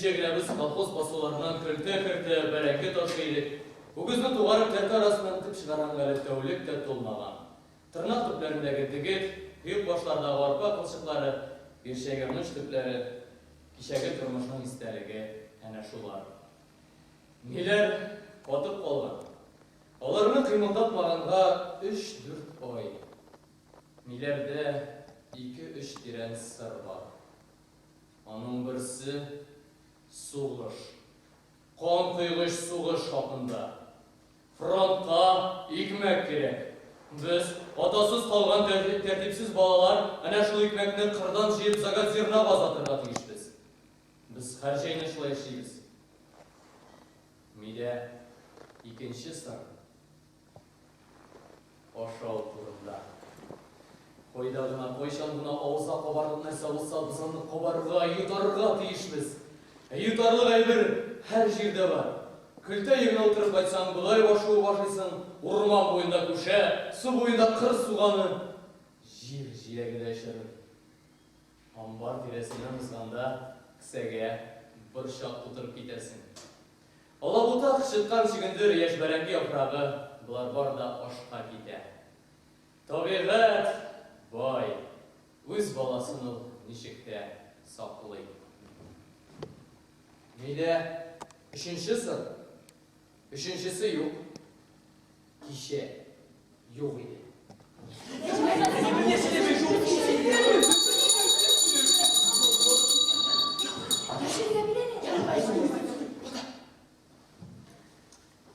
Кичә генә без колхоз басуларыннан көлтә-көлтә бәрәңге ташый идек. Үгезне тугарып тәртә арасыннан этеп чыгарганга әле тәүлек тә тулмаган. Тырнак төпләрендәге дегет, кыек башлардагы арпа кылчыклары, бирчәйгән төпләре, кичәге тормышның истәлеге әнә шулар. Миләр катып калган. Аларны кыймылдатмаганга өч-дүрт ай. Миләрдә ике-өч тирән сыр бар. Аның берсе, сугыш. Канкойгыч сугыш хакында. Фронтка икмәк кирәк. Без, атасыз калган тәртипсез балалар, әнә шул икмәкне кырдан җыеп заготзернога озатырга тиешбез. Без һәр җәйне шулай эшлибез. Мидә икенче сыр. Ашау турында. Кайда гына, кайчан гына авызга кабарлык нәрсә булса, без аны кабарга, йотарга тиешбез. Ә йотарлык әйбер һәр җирдә бар. Көлтә йөгенә утырып кайтсаң, бодай башы уып ашыйсың, урман буенда күшә, су буенда кыр суганы, җир җиләге дә эчерер. Амбар тирәсеннән узганда, кесәгә борчак тутырып китәсең. Алабута, кычыткан, чөгендер, яшь бәрәңге яфрагы, болар бар да ашка китә. Табигать бай, үз баласын ул ничек тә саклый. Мидә өченче сыр, өченчесе юк. Кичә юк иде.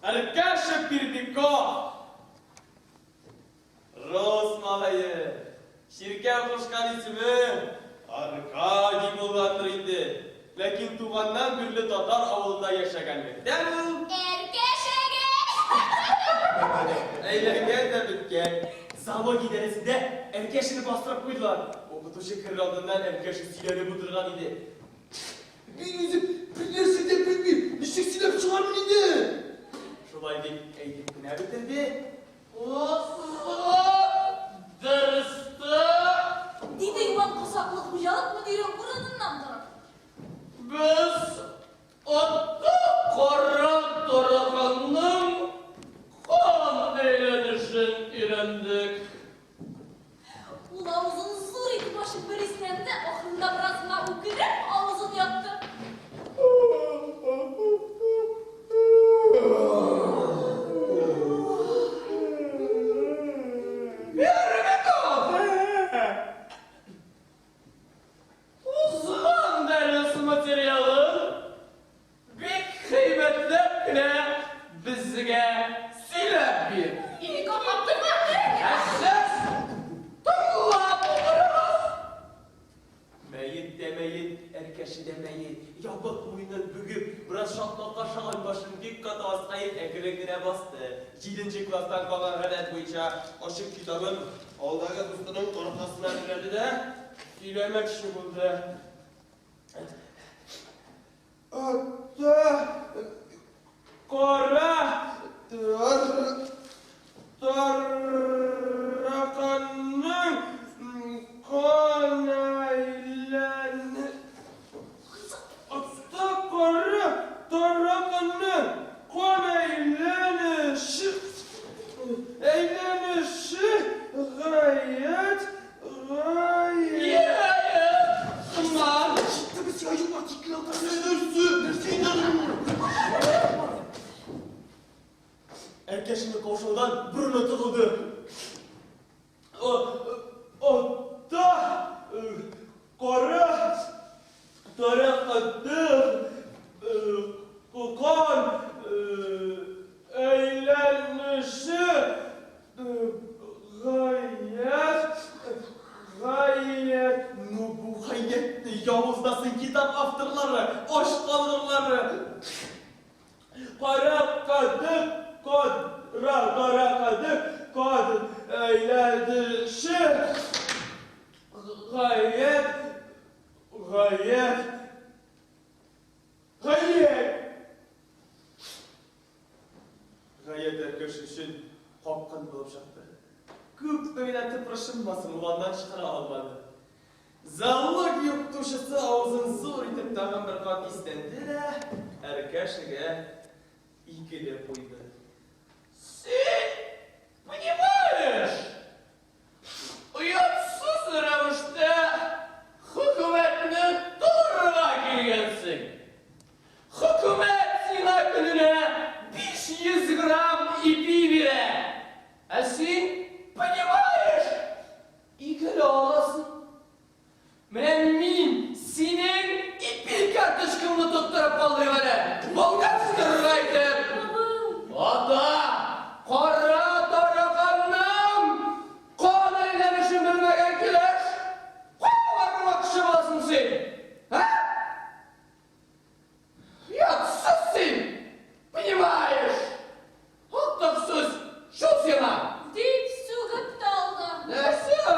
Аркаша Пермяков! Рус малае! Чиркәү кушкан исеме Аркадий булгандыр инде. Ләкин туганнан бирле татар авылында яшәгәнлектән ул. Әркәшәгә! Әйләнгән дә беткән. Зоология дәресендә Әркәшәне бастырып куйдылар. Укытучы керер алдыннан Әркәшә сөйләнеп утырган иде. Мин үзем бернәрсә дә белмим, ничек сөйләп чыгармын инде? Шулай дип әйтеп кенә бетерде. Дөресте! Диде юан корсаклы хуҗалык мөдире урыныннан торып. Без атта кара тараканның кан әйләнешен өйрәндек. Ул авызын зур итеп ачып бер иснәнде, ахырында бераз гына үкереп, авызын япты. Узган дәрес материалын Бик һәйбәтләп кенә безгә сөйләп бир. Ике каптырма. Ә сез тыңлап утырыгыз. Мәет тә мәет, Әркәшә дә мәет. Ябык муенын бөгеп, бераз шакмакка ашаган башын бик каты аска иеп, әкрен генә басты. Җиденче класстан калган гадәт буенча, ачык китабын алдагы дустының аркасына терәде дә, сөйләмәкче булды. Ата кара тараканның кан әйләне Ата кара тараканның кан әйләнеше әйләнеше гаять Әркәшенең каушаудан борыны тыгылды. Атта кара таракатның кан әйләнеше Гаять, гаять, ну бу гаятьне явыздасын китап авторлары, ач калгырлары. Кара кадык, кара, кара кадык, кад әйләнеше. Гаять, гаять, гаять. Гаять Әркәш өчен капкын булып чыкты. Күпме генә тыпырчынмасын, ул аннан чыгара алмады. Зоология укытучысы авызын зур итеп тагын бер кат иснәнде дә, Әркәшәгә икеле куйды. Син, понимаешь, оятсыз рәвештә хөкүмәтне торырга килгәнсең. Хөкүмәт сиңа көненә 500 грамм ипи бирә. Ә син, понимаешь, икеле аласың. Менә мин синең ипи карточкаңны тоттырып калдырыйм әле. Болгар торырга итеп. Ата, кара тараканның кан әйләнешен белмәгән килеш, кая барырга кеше буласың син? Ә? Оятсыз син! Понимаешь? Актык сүз шул сиңа! Дип сүгеп тә алды. Нәрсә?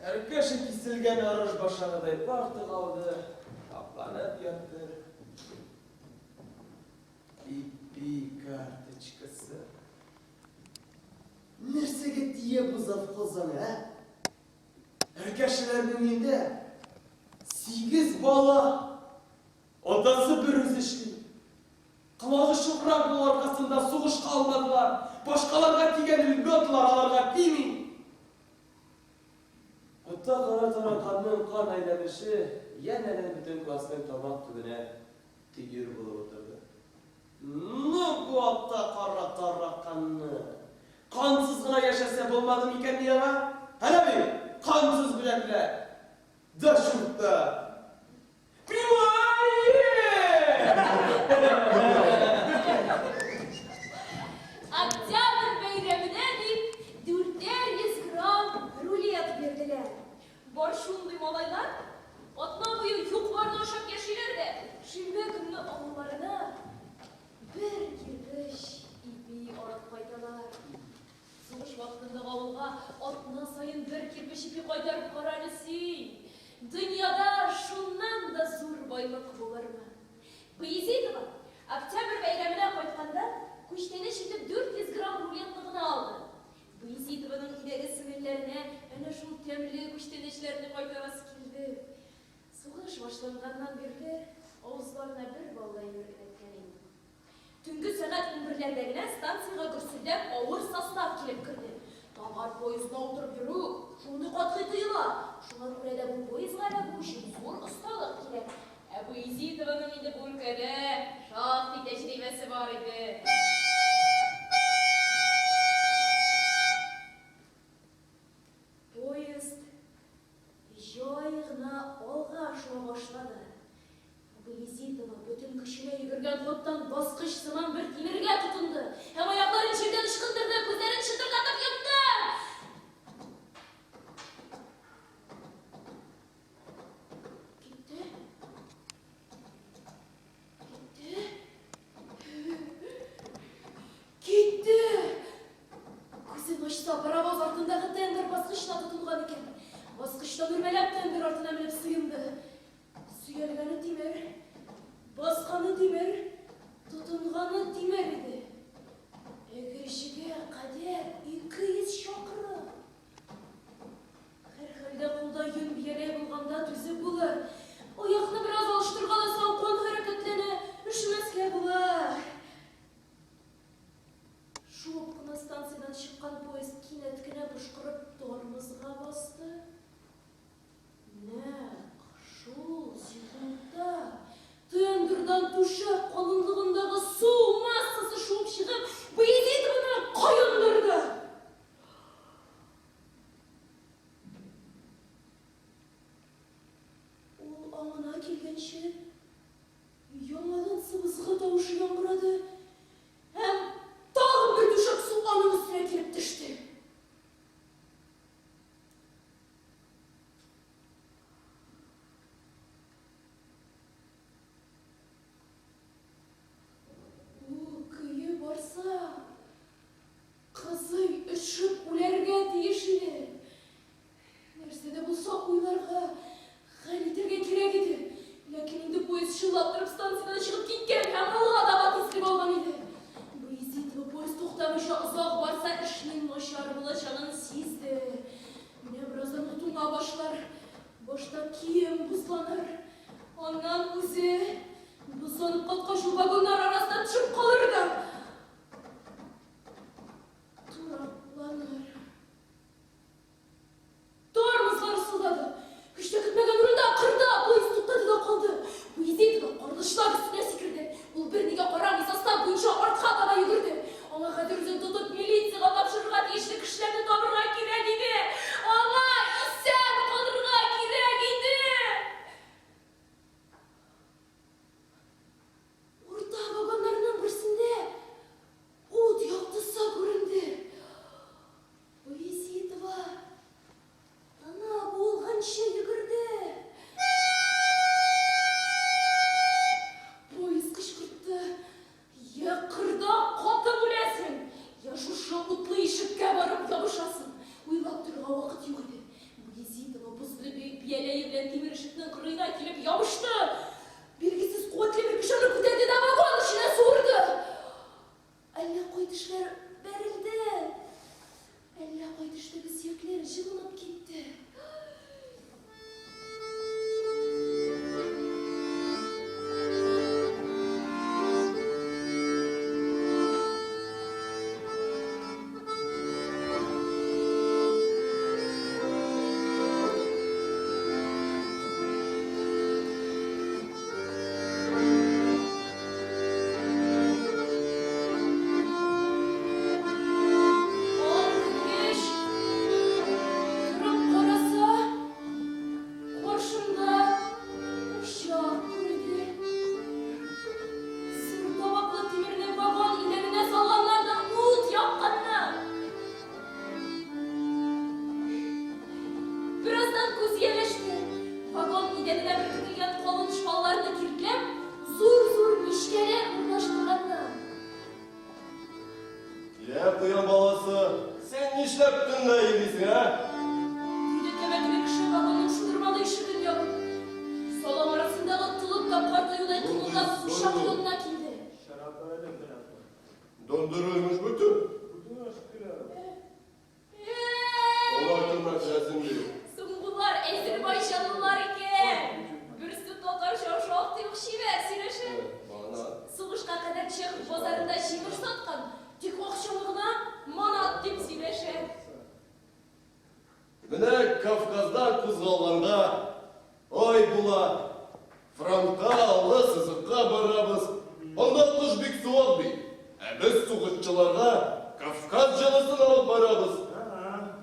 Әркәшә киселгән арыш башагыдай тартып алды, капланып ятты. Ипи карточкасы. Нәрсәгә тия бу завхоз аңа, ә? Әркәшәләрнең өендә сигез бала. Атасы бер үзе эшли. Колагы шукрак булу аркасында сугышка алмадылар. Башкаларга тигән льготалар аларга тими. Ботта кара тараканның кан әйләнеше янәдән бөтен классның тамак төбенә төер булып утырды. Ну, бу ата кара тараканны! Кансыз гына яшәсә булмады микәнни аңа? Әнә бит, кансыз бүләкләр! Да чурта! Октябрь бәйрәменә дип дүртәр йөз грамм рулет бирделәр. Бар шундый малайлар, атна буе юк-барны ашап яшиләр дә, шимбә көнне авылларына бер кирпеч ипи алып кайталар. Сугыш вакытындагы авылга атна саен бер кирпеч ипи кайтарып кара әле син! Дөньяда шуннан да зур байлык булырмы? Баязитова, Октябрь бәйрәменә кайтканда, күчтәнәч итеп 400 грамм рулетны гына алды. Баязитованың өйдәге сеңелләренә әнә шул тәмле күчтәнәчләрне кайтарасы килде. Сугыш башланганнан бирле авызларына бер бал да әйбер эләккәне юк. Төнге сәгать унберләрдә генә станциягә гөрселдәп авыр состав килеп керде. Товар поездына утырып йөрү шундый катгый тыела. Шуңа күрә дә бу поездга эләгү өчен зур осталык кирәк. Ә Баязитованың инде бу өлкәдә шактый тәҗрибәсе бар иде. Поезд җай гына алга шуа башлады. Баязитова бөтен көченә йөгергән хаттан баскыч сыман бер тимергә тотынды һәм аякларын җирдән ычкындырды, күзләрен чытырдатып йомды. Китте. Китте. Китте! Күзен ачса, паровоз артындагы тендер баскычына тотынган икән. Баскычтан үрмәләп тендер артына менеп сыенды. Сөялгәне тимер, басканы тимер, тотынганы тимер иде. Әгерҗегә кадәр 200 чакрым. Һәрхәлдә кулда йон бияләй булганда түзеп булыр. Аякны бераз алыштыргаласаң, кан хәрәкәтләнә, өшемәскә була. Шуып кына станциядән чыккан поезд кинәт кенә пошкырып тормозга басты. Нәкъ шул секундта тендердан түшәк калынлыгындагы су массасы шуып чыгып, Баязитованы коендырды. Ул аңына килгәнче, яңадан сыбызгы тавышы яңгырады һәм тагын бер түшәк су аның өстенә килеп төште. Бу көе барса, кызый өшеп үләргә тиеш иде. Нәрсә дә булса уйларга, хәл итәргә кирәк иде. Ләкин инде поезд чынлап торып станциядән чыгып киткән һәм алга таба тизлек алган иде. Баязитова поезд туктамыйча озак барса, эшнең начар булачагын сизде. Менә бераздан ул туңа башлар. Башта кием бозланыр. Аннан үзе бозланып каткач, ул вагоннар арасына төшеп калыр да туракланыр. Тормозлар ысылдады. Һич тә көтмәгән урында, кырда, поезд туктады да калды. Баязитова карлы шлак өстенә сикерде. Ул бернигә карамый состав буенча артка таба йөгерде. Аңа хәзер үзен тотып милициягә тапшырырга тиешле кешеләрне табырга кирәк иде. Аңа исән калырга кирәк иде. Урта вагоннарның берсендә ут яктысы күренде. Баязитова тыны буылганчы йөгерде. Поезд кычкыртты. Йә кырда катып үләсең, йә шушы утлы ишеккә барып ябышасың. Уйлап торырга вакыт юк иде. Баязитова бозлы бияләе белән тимер ишекнең кырыена килеп ябышты. Билгесез куәтле бер көч аны күтәрде дә вагон эченә суырды. Әллә кай тешләр бәрелде, әллә кай төштәге сөякләр җылынып китте. Ан кергәч, торып караса, каршында учак күрде. Зур табаклы тимерне вагон идәненә салганнар да ут якканнар. Бераздан күз ияләште. Вагон идәненә беркетелгән калын шпалларны киртләп, зур-зур мичкәләр урнаштырганнар. Йә, куян баласы, син нишләп төнлә йөрисең, ә? Диде тәмәкеле кеше вагонның шудырмалы ишеген ябып. Салам арасындагы толып та картаюдай кыймылдап учак янына килде. Дондырылмыш бөтен. Алар күмәк рәсемли. Соң болар әзербайҗанлылар икән. Берсе татарча шактый ук чибәр сөйләшә. Сугышка кадәр Чехов базарында җимеш саткан, тик акчаны гына манат дип сөйләшә. Менә Кавказдан кузгалганда ай була. Фронтка, алгы сызыкка барабыз. Анда кыш бик суык бит. Ә без сугышчыларга Кавказ җылысын алып барабыз.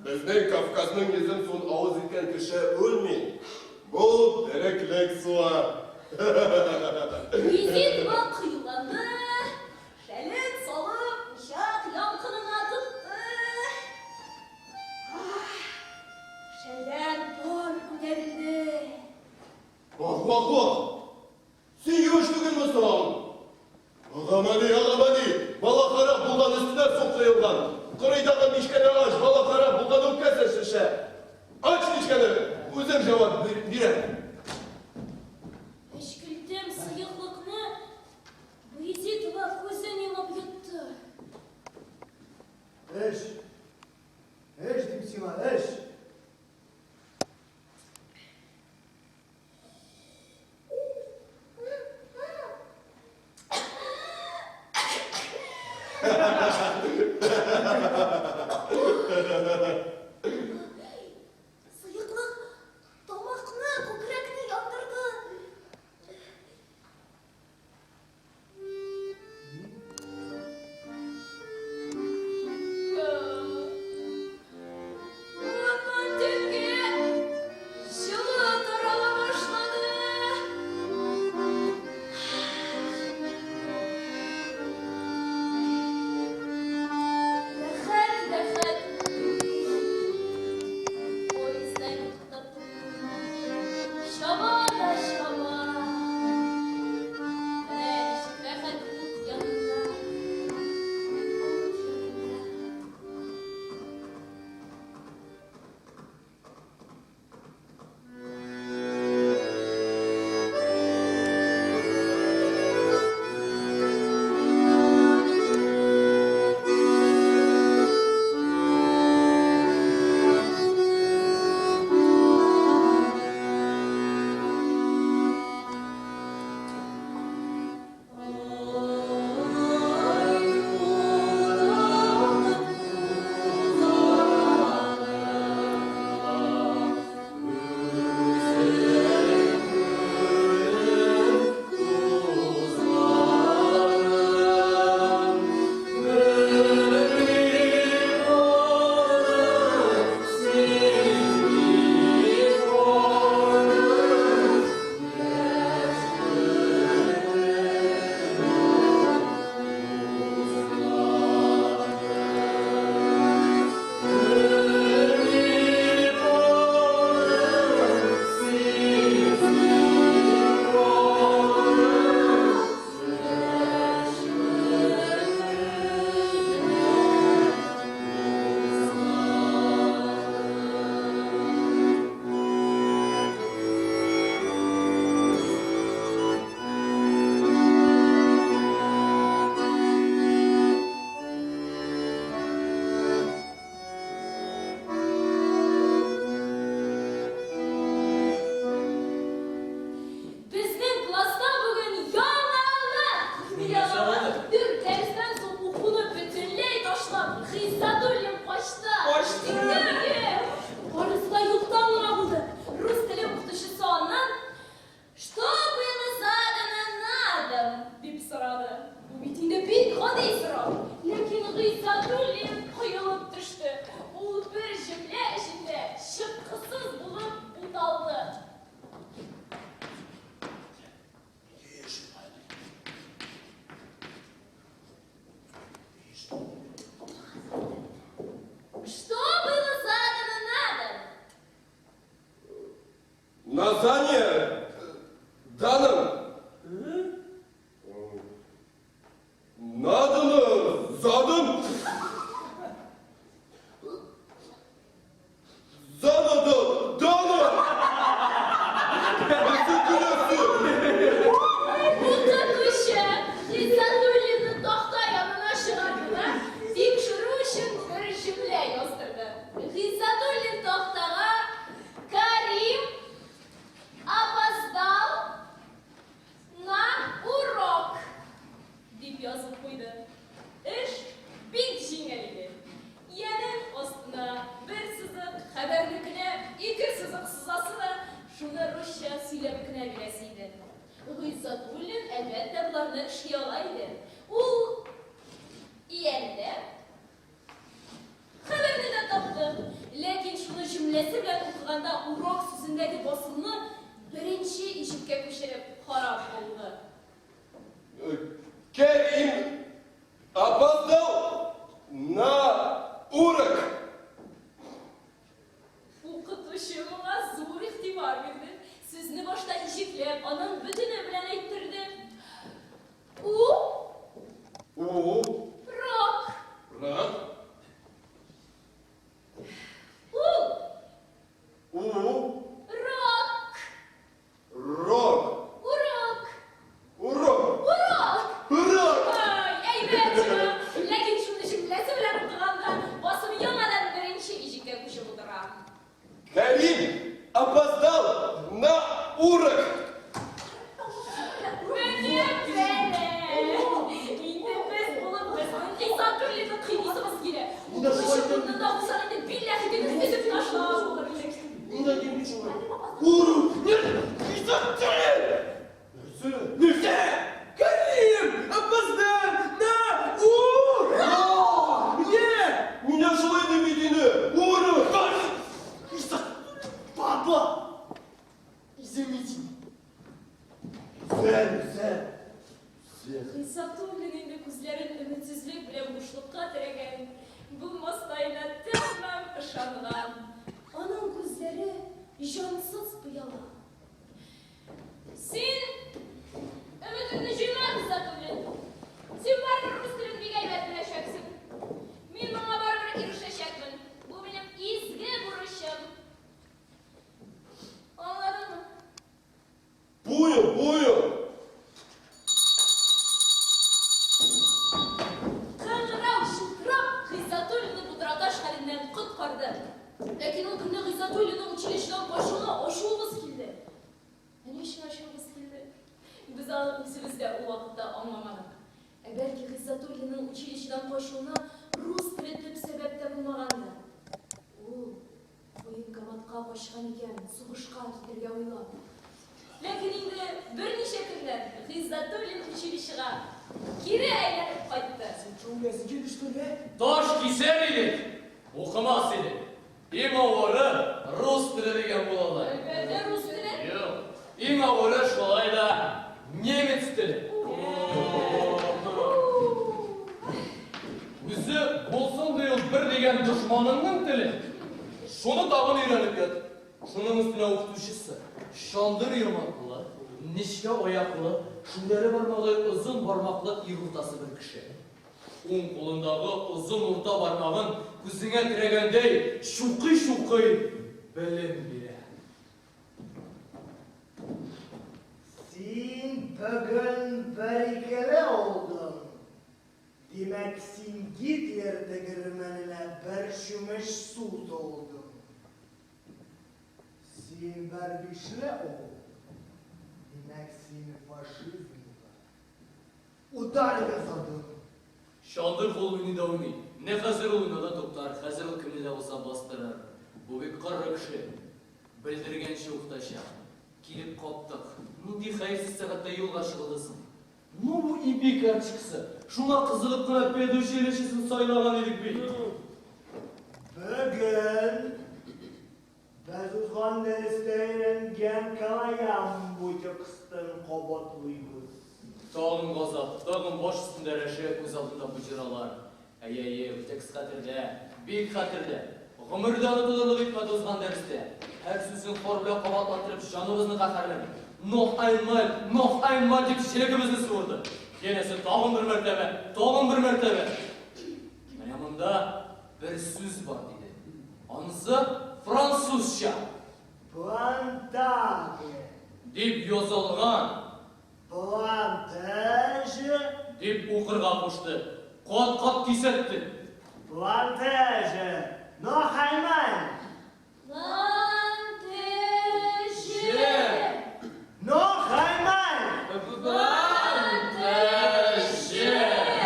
Безнең Кавказның йөзем суын авыз иткән кеше үлми. Бу тереклек суы. Баязитова кыюланды, шәлен салып, учак ялкынына тотты. Шәлдән пар күтәрелде. Вах, вах, вах! Син юеш түгелме соң? Гамәли, гамәли! Бала харап булган, өстенә су коелган. Кырыйдагы мичкәне ач, бала харап булган, үпкәсе шешә. Ач мичкәне, үзем җавап бирәм. Әчкелтем сыеклыкны Баязитова күзен йомып йотты. Эч! Эч дим сиңа, эч! Сыеклык тамакны, күкрәкне яндырды. Тик Барысы да юктан гына булды. Рус теле укытучысы аннан: "Что было задано на дом?" – дип сорады. Бу бит инде бик гади сорау. Ләкин Гыйззәтуллин коелып төште. Ул бер җөмлә эчендә чыккысыз булып буталды. Что было задано на дом? Название данным. Надано задом. Задано дано. Нәрсә көләсең? Укытучы Гыйззәтуллинны такта янына чыгарды да, тикшерү өчен бер җөмлә яздырды. Гыйззәтуллин тактага "Карим опоздал на урок" дип язып куйды. Эш бик җиңел иде. Иянең астына бер сызык, хәбәрнекенә ике сызык сызасы да, шуны русча сөйләп кенә бирәсе иде. Гыйззәтуллин, әлбәттә, боларны эшли ала иде. Ул ияне дә, хәбәрне дә тапты. Ләкин шуны җөмләсе белән укыганда урок сүзендәге басымны беренче иҗеккә күчереп харап булды. Кәрим опоздал на урок. Укытучы моңа зур игътибар бирде. Сүзне башта иҗекләп, аннан бөтене белән әйттерде. У У рок. Рак. У У рок. Рок. Урок. Урок. Урок. Урок. Ай, әйбәт чыга. Ләкин шуны җөмләсе белән укыганда басым яңадан беренче иҗеккә күчеп утыра. Кәрим опоздал на урок. Менә бәла! Инде без булып безнең Гыйззәтуллинны кыйныйсыбыз килә. Инде шулай Укытучы урынында булсаң инде, билләһи, дип өзеп ташлап булыр идек. Нинди дим шулай? Уру! Нет! Гыйззәтуллин! Нәрсә? Нәрсә? Кәрим! Опоздал на урок! Нет! Менә шулай дип бит инде. Урок. Гыйззәт! Падла! Извините. Зән, зән. Гыйззәтуллин инде күзләрен өметсезлек белән бушлыкка терәгән, булмастайына тәмам ышанган. Аның күзләре җансыз пыяла. Син өметеңне җуйма, Гыйззәтуллин. Син барыбер рус телен бик әйбәт беләчәксең. Мин моңа барыбер ирешәчәкмен. Бу минем изге бурычым. Аңладыңмы? Понял, понял. Кыңгырау чылтырап, Гыйззәтуллинны бу тораташ хәленнән коткарды. Ләкин ул көнне Гыйззәтуллинның училищедан качуына ачуыбыз килде. Ә ни өчен ачуыбыз килде? Без аны үзебез дә ул вакытта аңламадык. Ә бәлки, Гыйззәтуллинның училищедан качуына рус теле төп сәбәп тә булмагандыр. Ул военкоматка качкан икән, сугышка китәргә уйлап. Ләкин инде берничә көннән Гыйззәтуллин училищега кире әйләнеп кайтты. Таш кисәр идек, укымас идек. Иң авыры рус теле дигән булалар. Әлбәттә, рус теле. Юк, иң авыры шулай да немец теле. Үзе булсын ди ул бер дигән дошманыңның теле. Шуны тагын өйрәнеп ят. Шуның өстенә укытучысы чандыр яңаклы, нечкә аяклы, шүрәле бармагы озын бармаклы ир уртасы бер кеше. Уң кулындагы озын урта бармагын күзеңә терәгәндәй чукый-чукый белем бирә. Син бүген бер-икеле алдың. Димәк, син Гитлер тегермәненә бер чүмеч су салдың. Син бер бишле алдың. Димәк, син фашизмга удар ясадың. Чандыр кул уйный да уйный. Менә хәзер ул уйнаудан туктар, хәзер ул кемне дә булса калса бастырыр. Бу бик коры кеше. Белдергәнче уктачак. Килеп каптык. Нинди хәерсез сәгатьтә юлга чыгылды соң? Ну бу ипи карточкасы. Шуңа кызыгып кына педучилищесын сайлаган идек бит. Бүген без узган дәрестә өйрәнгән Калаямбу текстын кабатлыйбыз. Тагын газап, тагын баш өстендә рәшә, күз алдында боҗралар. Әйе, әйе, бу текст хәтердә, бик хәтердә. Гомердә онытылырлык итмәде узган дәрестә. Һәр сүзен хор белән кабатлаттырып, җаныбызны каһәрләде. Noch einmal, noch einmal дип җелегебезне суырды. Янәсе тагын бер мәртәбә, тагын бер мәртәбә. Менә монда бер сүз бар, диде. Анысы французча. Плантаге. Дип язылган. Плантәже. Дип укырга кушты. Кат-кат кисәтте. Плантәже. Noch einmal. Плантәже. Noch einmal. Плантәже.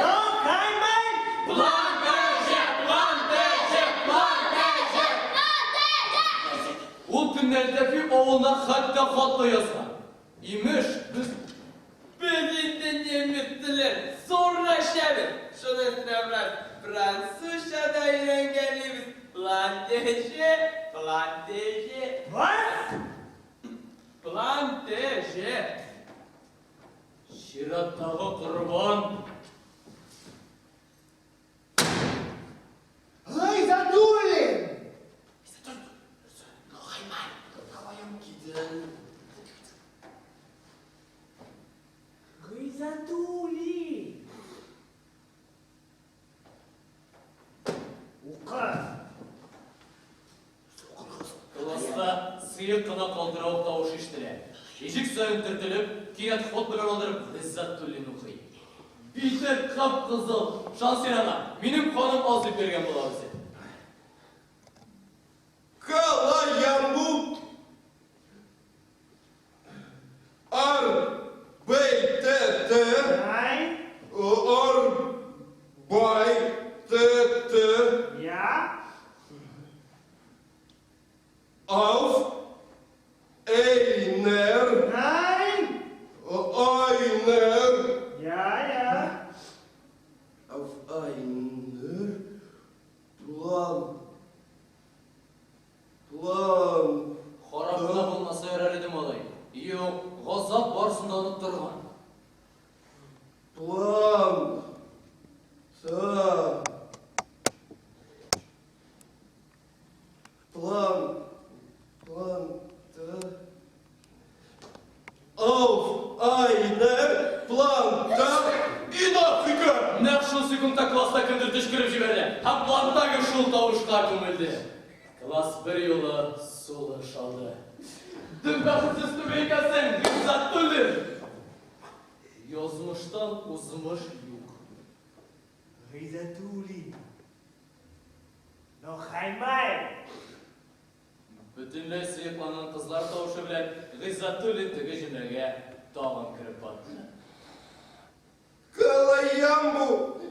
Noch einmal. Плантәже, плантәже, плантәже. Ул көнне Әлтәфи авылына хәтта хат та язган. Имеш, без Без инде немец телен зурлашабыз. Шуның өстенә бераз французча да өйрәнгәлибез. Плантеже, плантеже, Was? плантеже. Чираттагы корбан. Гыйззәтуллин! Гыйззәтуллин! Укы! Класста сыек кына калтыравык тавыш ишетелә. Иҗек саен төртелеп, кинәт ход белән алдырып, Гыйззәтуллин укый. Бите кып-кызыл. Шан син аңа, минем каным аз дип йөргән була үзе. Калаямбу Ар Б Т Т Nein! Ар Бай Т Т Ja? Auf Эйнер Nein! Айнер Ja, ja. Auf einer План План Харап кына булмаса ярар иде, малай. Юк, газап барысын да оныттырган. План Та План План Та Auf einer Planta in Afrika. Нәкъ шул секундта класста кемдер төчкереп җибәрде һәм плантаге шул тавышка күмелде. Класс берьюлы сулыш алды. Дөм бәхетсез түгел икәнсең, Гыйззәтуллин! Язмыштан узмыш юк. Гыйззәтуллин. Noch einmal. Бөтенләй сыекланган кызлар тавышы белән Гыйззәтуллин теге җөмләгә тагын кереп батты. Калаямбу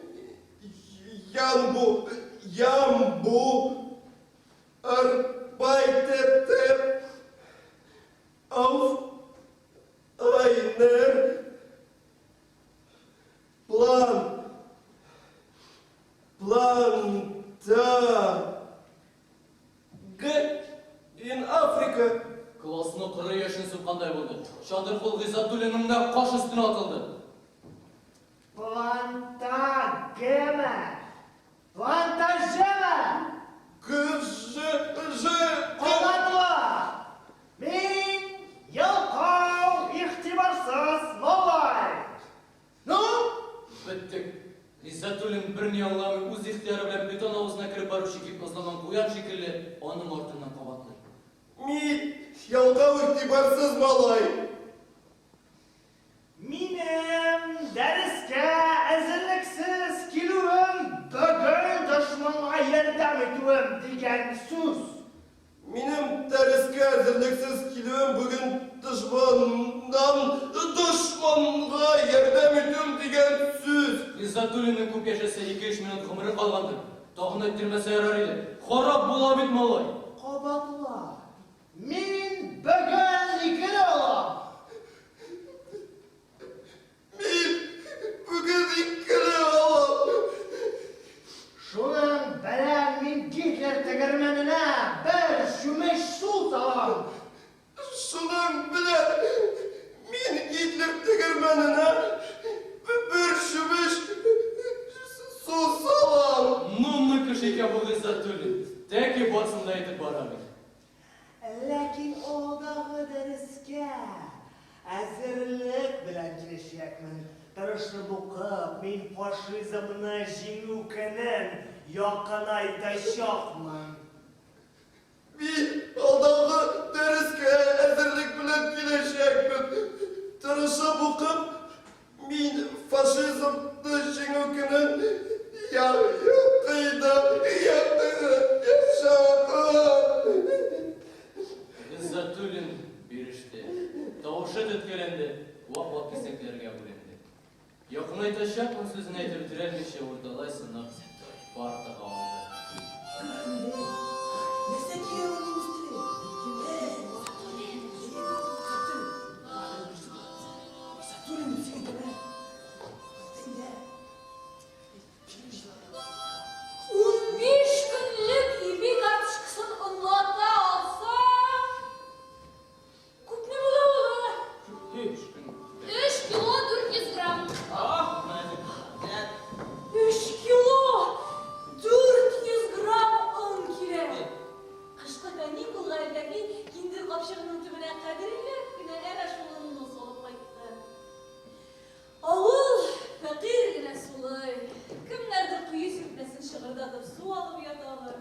Янбу Ямбу Arbeitete auf einer Plan Planta Г in Afrika. Классны коры яшен суккандай булды. Чадыр кул Гыйззәтуллинның нәкъ каш өстенә атылды. Плантагеме. Плантажеме. Г Ж Ж Кабатла. Мин ялкау, игътибарсыз малай. Ну? Беттек. Гыйззәтуллин берни аңламый, үз ихтыяры белән бетон авызына кереп баручы гипнозланган куян шикелле, аның артыннан кабатлый. Мин ялкау игътибарсыз малай. Минем дәрескә әзерлексез килүем бүген дошманга ярдәм итүем дигән сүз. Минем дәрескә әзерлексез килүем бүген дошманнан дошманга ярдәм итүем дигән сүз. Гыйззәтуллинның күп яшәсә 2-3 минут гомере калгандыр. Тагын әйттермәсә ярар иде. Харап була бит малай. Кабатла. Мин бүген икеле алам. Мин бүген икеле алам. Шуның белән мин Гитлер тегермәненә бер чүмеч су салам. Шуның белән мин Гитлер тегермәненә бер чүмеч су салам. Ну, мы кеше икән бу Гыйззәтуллин. Тәки барсын да әйтеп бара бит. Ләкин алдагы дәрескә әзерлек белән киләчәкмен. Тырышып укып, мин фашизмны җиңү көнен якынайтачакмын. Мин алдагы дәрескә әзерлек белән киләчәкмен. Тырышып укып, мин фашизмны җиңү көнен якынайтачакмын. Гыйззәтуллин биреште. Тавышы теткәләнде, вак-вак кисәкләргә бүленде. Якынайтачакмын сүзен әйтеп бетерәлмичә урталай сынып партага ауды. Нәрсә кия ул немец теле? Сатурин дип сөйләтә. 15 көнлек ипи карточкасын онлата алсам, күпме була ул? Өч көн. 3 кило 400 грамм. Ах, менә. 3 кило 400 грамм он кирәк. Кышкы каникулга Әлтәфи киндер капчыгының төбенә кадерләп кенә әнә шул онны салып кайтты. Авыл фәкыйрь генә сулый. Кемнәрдер кое сиртмәсен шыгырдатып су алып яталар.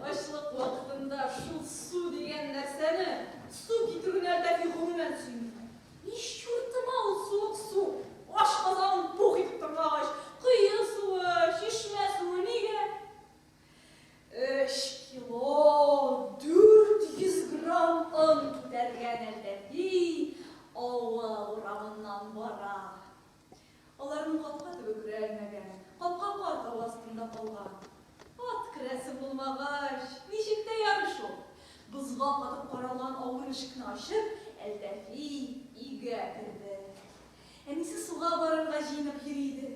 Ачлык вакытында шул су дигән нәрсәне, су китерүне Әлтәфи гомумән сөйми. Ни чуртыма ул суык су? Ашказанын бук итеп тормагач, кое суы, чишмә суы нигә? 3 кило 400 грамм он күтәргән Әлтәфи авыл урамыннан бара. Аларның капка төбе көрәлмәгән, капка кар тавы астында калган. Ат керәсе булмагач, ничек тә ярый шул. Бозга катып каралган авыр ишекне ачып, Әлтәфи өйгә керде. Әнисе суга барырга җыенып йөри иде.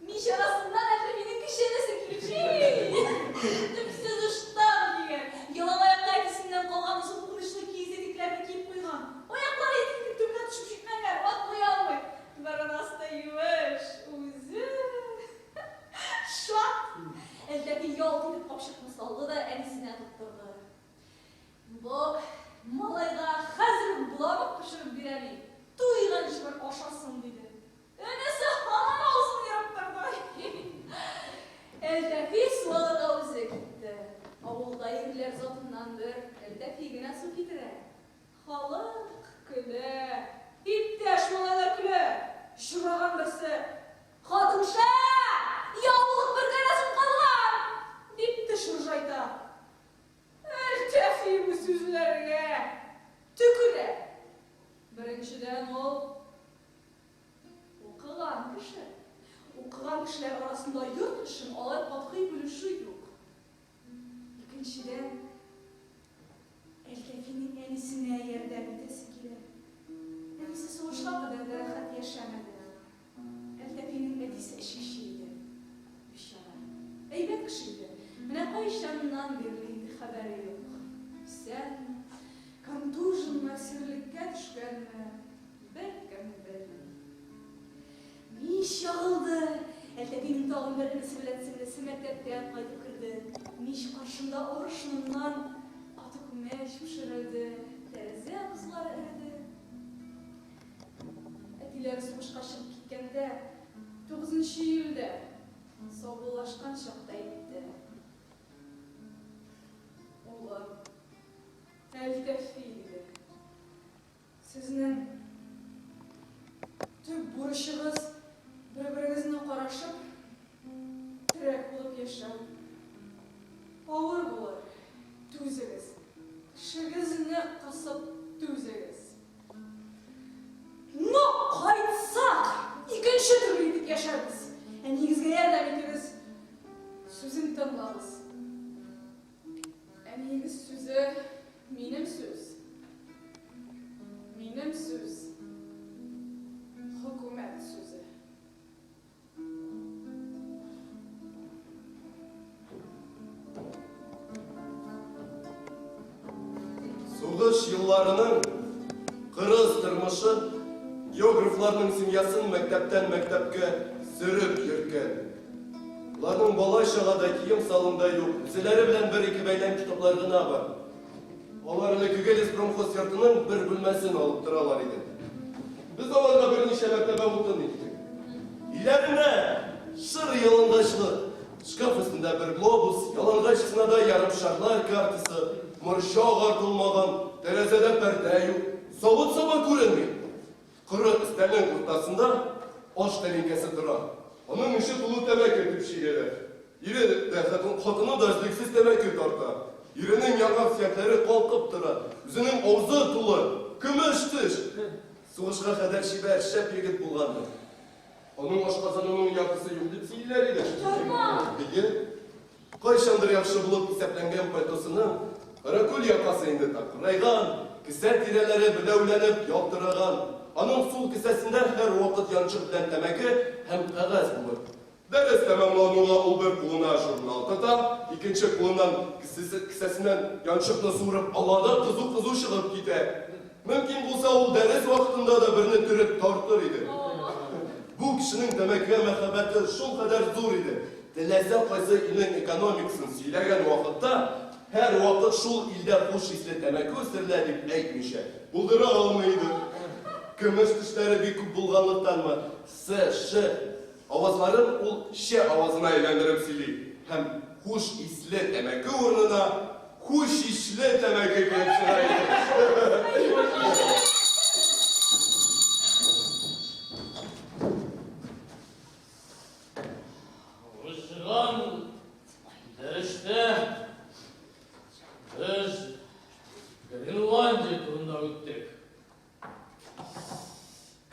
Мич арасыннан Әлтәфинең кече энесе килеп чыкты. Төпсез ыштан кигән, яланаякка әтисеннән калган озын кунычлы киез итекләрне киеп куйган. Аяклары итекнең төбенә төшеп җитмәгән, атлый алмый. Борын асты юеш, үзе шат. Әлтәфи ялт итеп капчыкны салды да әнисенә тоттырды. Бу малайга хәзер үк боламык пешереп бирәм, туйганчы бер ашасын, диде. Энесе һаман авызын ерып торды. Әлтәфи су алырга үзе китте. Авылда ирләр затыннан бер Әлтәфи генә су китерә. Халык көлә. Иптәш малайлар көлә. Җырлаган берсе: Хатынша, яулык бөркәнәсең калган! дип теш ыржайта. Әлтәфи бу сүзләргә төкерә. Беренчедән, ул укыган кеше. Укыган кешеләр арасында йорт эшен алай катгый бүлешү юк. Икенчедән, Әлтәфинең әнисенә ярдәм итәсе килә. Әнисе сугышка кадәр дә рәхәт яшәмәде. Әлтәфинең әтисе эчкече иде. Бичара. Әйбәт кеше иде. Менә кайчаннан бирле инде хәбәре юк. Исәнме, контуженмы, әсирлеккә төшкәнме, беркем белми. Мич ягылды. Әлтәфинең тагын бер энесе белән сеңлесе мәктәптән кайтып керде. Мич каршында арыш оныннан каты күмәч пешерелде, тәрәзә бозлары эреде. Әтиләре сугышка чыгып киткәндә, 9 июльдә саубуллашкан чакта әйтте. Улым, Әлтәфи, диде. Сезнең төп бурычыгыз бер-берегезне карашып, терәк булып яшәү. Авыр булыр, түзегез. Тешегезне кысып түзегез. Но кайтсак, икенче төрле итеп яшәрбез. Әниегезгә ярдәм итегез. тыңлагыз. Әниегез сүзе, минем сүз. Минем сүз, хөкүмәт сүзе. Сугыш елларының кырыс тормышы географларның семьясын мәктәптән мәктәпкә сөреп йөрткән. Аларның бала-чага да, кием-салым да юк, үзеләре белән бер-ике бәйләм китаплар гына бар. Алар элеккеге леспромхоз йортының бер бүлмәсен алып торалар иде. Без аларга берничә мәртәбә утын илттек. Өйләренә шыр ялангачлык, шкаф өстендә бер глобус, ялангач стенада ярымшарлар картасы, морҗа агартылмаган, тәрәзәдә пәрдә юк, савыт-саба күренми. Коры өстәлнең уртасында аш тәлинкәсе тора. Аның эче тулы тәмәке төпчеге. Ире дә, хатыны да өзлексез тәмәке тарта. Иренең яңак сөякләре калкып тора. Үзенең авызы тулы көмеш теш. Сугышка кадәр чибәр, шәп егет булгандыр. Аның ашказанының яртысы юк дип сөйлиләр иде. Әйе. Кайчандыр яхшы булып исәпләнгән пальтосының каракүл якасы инде такырайган, кесә тирәләре бедәүләнеп ялтыраган. Аның сул кесәсендә һәрвакыт янчык белән тәмәке һәм кәгазь булыр. Дәрес тәмамлануга ул бер кулына журнал тота, икенче кулыннан кесәсеннән янчыкны суырып ала да кызу-кызу чыгып китә. Мөмкин булса, ул дәрес вакытында да берне төреп тартыр иде. Бу кешенең тәмәкегә мәхәббәте шулкадәр зур иде, теләсә кайсы илнең экономикасын сөйләгән вакытта, һәрвакыт шул илдә хуш исле тәмәке үстерелә дип әйтмичә булдыра алмый иде. Көмеш тешләре бик күп булганлыктанмы, с, ш авазларын ул ч авазына әйләндереп сөйли һәм хуш исле тәмәке урынына хуш ишле тәмәке килеп чыга иде. Узган дәрестә без Гренландия турында үттек.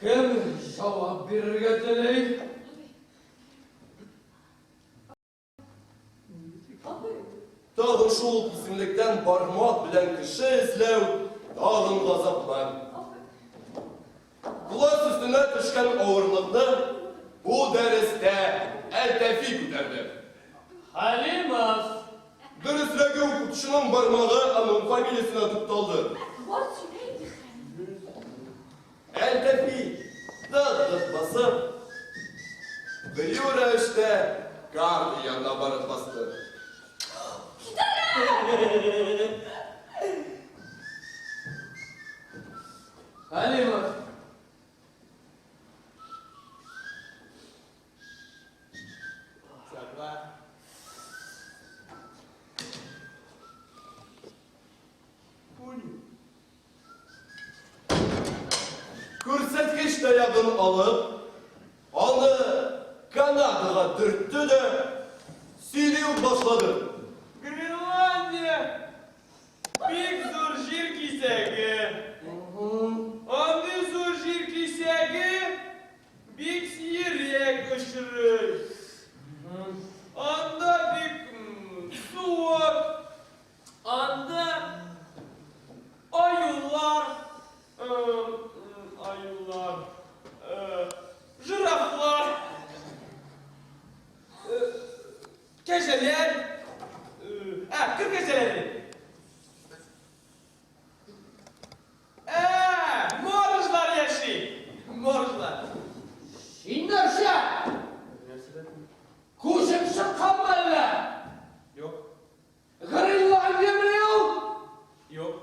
Кем җавап бирергә тели? Тагын шул ук исемлектән бармак белән кеше эзләү, тагын газаплар. Класс өстенә төшкән авырлыкны бу дәрестә Әлтәфи күтәрде. Хәлимов! Дөресрәге, укытучының бармагы аның фамилиясенә тукталды. Бар сөйлә инде, Хәлимов. Әлтәфи, дык-дык басып, кыю рәвештә карта янына барып басты. Хәлимов! Сакла. Понял. Күрсәткеч таягын алып, аны Канадага төртте дә, сөйли үк башлады. Гренландия бик зур җир кисәге. Андый зур җир кисәге бик сирәк очрый. Анда бик суык, Анда аюлар, аюлар, жирафлар, кәҗәләр, ә, кыр кәҗәләре. Ә, моржлар яши. Моржлар. Син нәрсә? Күзең чыкканмы әллә? Юк. Гренландиямени ул? Юк.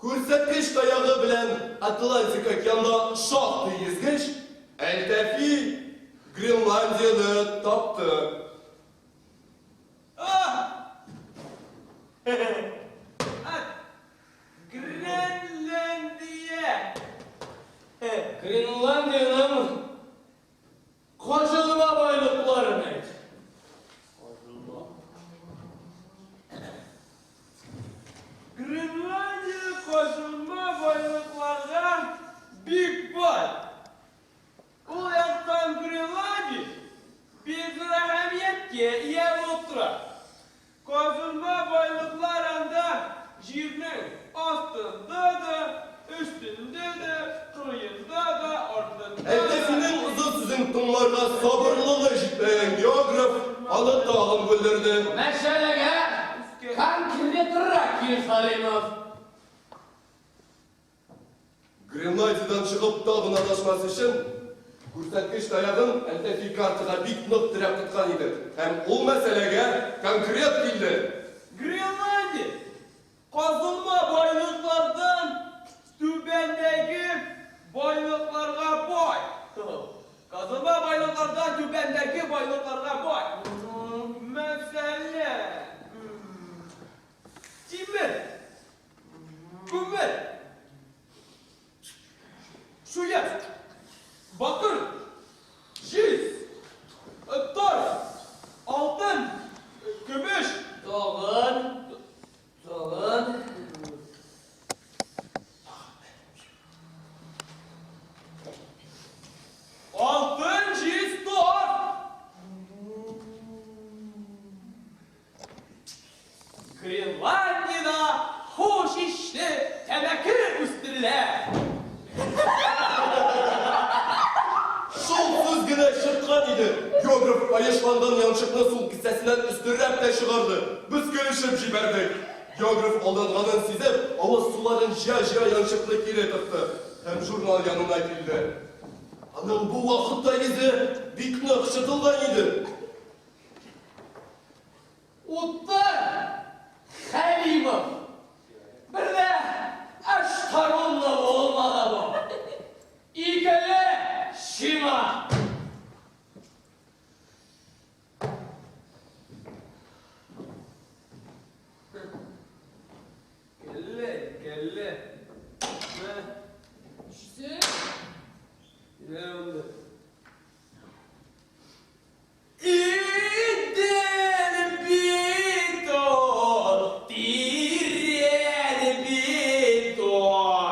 Күрсәткеч таягы белән Атлантик океанда шактый йөзгәч, Әлтәфи Гренландияне тапты. Гренландия! Гренландиянең Казылма байлыкларын әйт. Казылма. Гренландия казылма байлыкларга бик бай. Ул яктан Гренландия бик зур әһәмияткә. тора. Казылма байлыклар анда җирнең астында да, өстендә дә, кырыенда да, артында да. Әлтәфинең озын сүзен тыңларга сабырлыгы җитмәгән географ аны тагын бүлдерде. Мәсьәләгә конкретрак кил, Хәлимов. Гренландиядән чыгып тагын адашмас өчен, күрсәткеч таягын Әлтәфи картага бик нык терәп тоткан иде. Һәм ул мәсьәләгә конкрет килде. Гренландия казылма байлыклардан түбәндәге байлыкларга бай. Казылма байлыклардан түбәндәге байлыкларга бай. Мәсәлән, тимер, күмер, чуен, бакыр, җиз, торф, алтын, көмеш. Тагын, тагын. Алтын, җиз, торф. Гренландиядә хуш исле тәмәке үстерелә. Шул сүз генә чыккан иде, географ каешланган янчыкны сул кесәсеннән өстерәп тә чыгарды. Без көлешеп җибәрдек. Географ алданганын сизеп, авыз суларын җыя-җыя янчыкны кире тыкты һәм журнал янына килде. Аның бу вакытта йөзе бик нык чытылган иде. Утыр, Хәлимов. Бер дә Аштарунлы булмады бу. Икеле сиңа. Кәлле, кәлле. Мә, Өчесе. ниләр булды? Идел бит ул, тирән бит ул.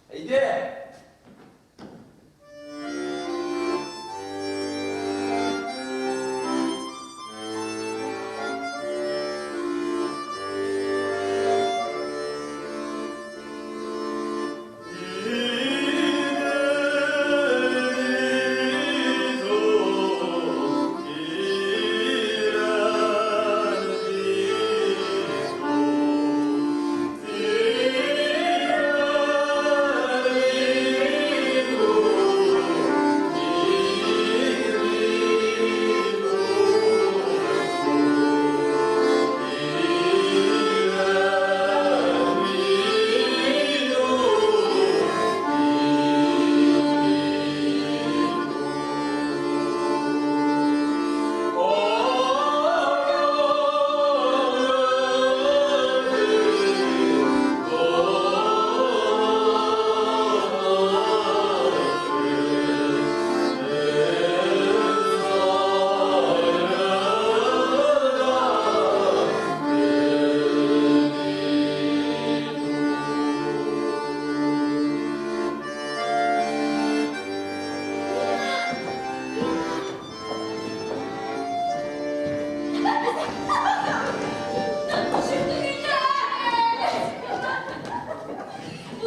Әйдә.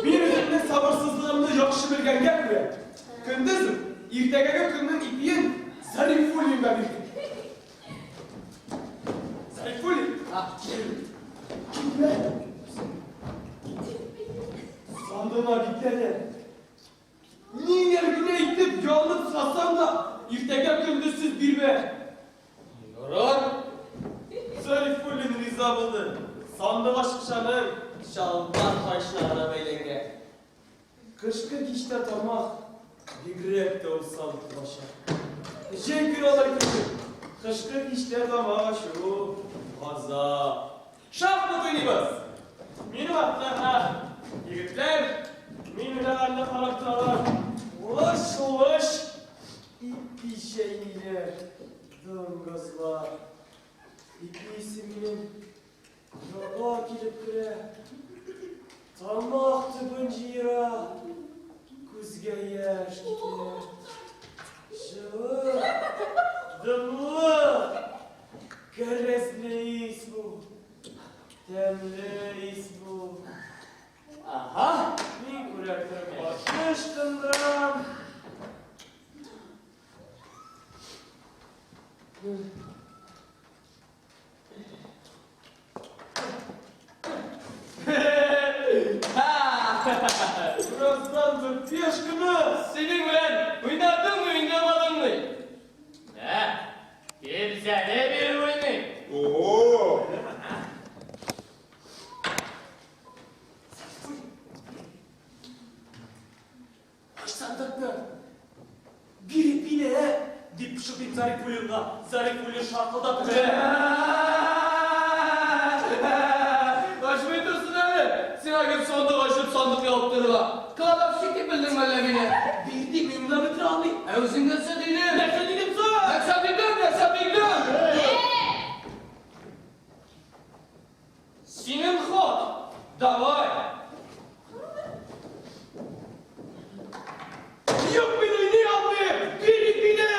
Мин үземнең сабырсызлыгымны яхшы белгәнгә күрә, көндез үк иртәгәге көннең ипиен Зарифуллинга бирдем. Зарифуллин, кил. Килмә. Сандыма бикләнә. Ниләр генә итеп ялынып сорасам да, иртәгә көндезсез бирмә. Ярар. Зарифуллин риза булды. Сандык ачкычаның чалбар каешына гына бәйләнгән. Кышкы кичтә тамак бигрәк тә усал итеп ача. Җәй көне алай түгел. Кышкы кичтә тамак ачу газап. Шахмат уйныйбыз. Минем атта егетләр, мин уйнаганны карап торалар. Лыш-лыш ипи чәйниләр, дуңгызлар. Ипи исе минем якка килеп керә. Тамак төбен җыера, күзгә яшь килә. Җылы. Дымлы, кәрәзле ис бу. Тәмле ис бу. Ага, мин күрәк торып башны ычкындырам. Бераздан бер пешканы Синең белән уйнадыммы, уйнамадыммы? Мә, килсәне бир уйный. О! Ач сандыкны. Бир ипине, ә? Дип пышылдыйм Зарифуллинга. Зарифуллин шаркылдап көлә. Ачмый торсын әле. Сиңа кем сандык ачып сандык ябып торырга? Кладовщик дип белдеңме әллә мине? Бир дип, мин уйлап бетерә алмыйм. Ә үзең нәрсә дидең? Нәрсә дидем соң? Нәрсә дидең? Нәрсә дидең? Синең ход. Давай. Юк, мин уйный алмыйм. Бир ипине!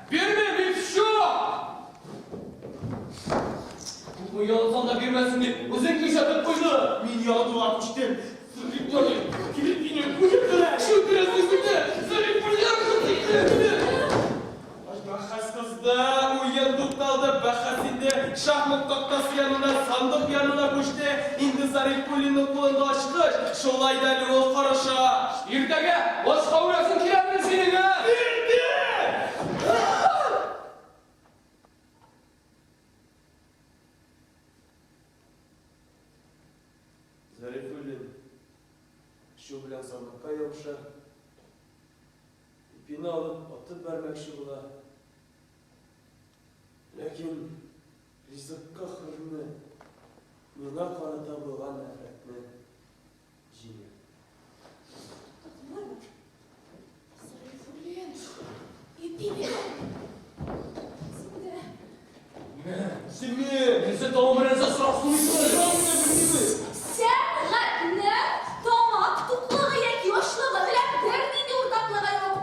Бирмим, и все. Күпме ялынсам да бирмәсен дип, үзең кисәтеп куйды. Мин ялынуга күчтем. Зарифуллин, Килеп мине күреп тора. Шул тирәсендә Зарифуллин кызы. Бәхәс кызды, уен тукталды, бәхәс инде шахмат тактасы янына, сандык янына күчте. Инде Зарифуллинның кулында ачкыч, шулай да әле ул карыша. Иртәгә башка үләсең киләме синең, ә? Бирде! Зарифуллин шу белән сандыкка ябыша. Ипине алып атып бәрмәкче була. Ләкин ризыкка хөрмәт, миңа карата булган нәфрәтне җиңә. Туктаттылармы? Зарифуллин, ипи бир. Син дә. Сине, нәрсә тагын бер нәрсә сорап Сорамны белмибез. Сәнгатьнең тамак туклыгы яки ачлыгы белән бернинди уртаклыгы юк.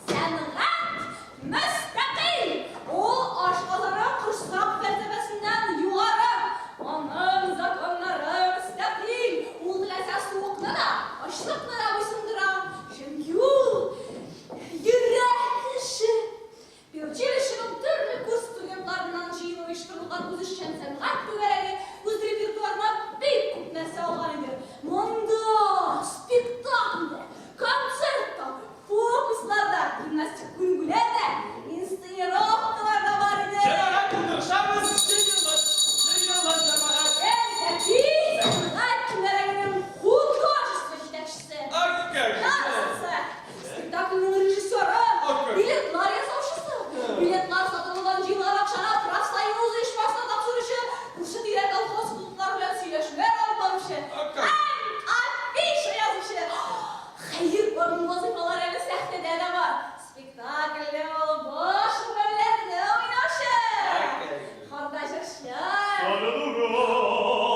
Сәнгать мөстәкыйль. Ул ашказаны корсак фәлсәфәсеннән югары. Аның законнары мөстәкыйль. Ул теләсә суыкны да, ачлыкны да буйсындыра. Чөнки ул йөрәк эше. Педучилищеның төрле курс студентларыннан җыелып оештырылган үзешчән сәнгать түгәрәге үз репертуарына бик күп нәрсә алган иде. Монда спектакль дә, концерт та, фокуслар да, гимнастик күнегүләр дә, инсценировкалар да бар иде. Җәмәгать, утырышабыз, җыелыш, җыелыш, җәмәгать. Әлтәфи сәнгать түгәрәгенең художество җитәкчесе. Аккак. Старостасы, спектакльнең режиссеры, билетлар ясаучысы, билетлар сатылудан җыелган акчаны профсоюз оешмасына тапшыручы, күрше-тирә колхоз клублары белән сөйләшүләр алып баручы Аккак. һәм афиша язучы. Хәер, аның вазыйфалары әле сәхнәдә дә бар. Спектакльдә ул баш рольләрне уйнаучы, хорда җырчы,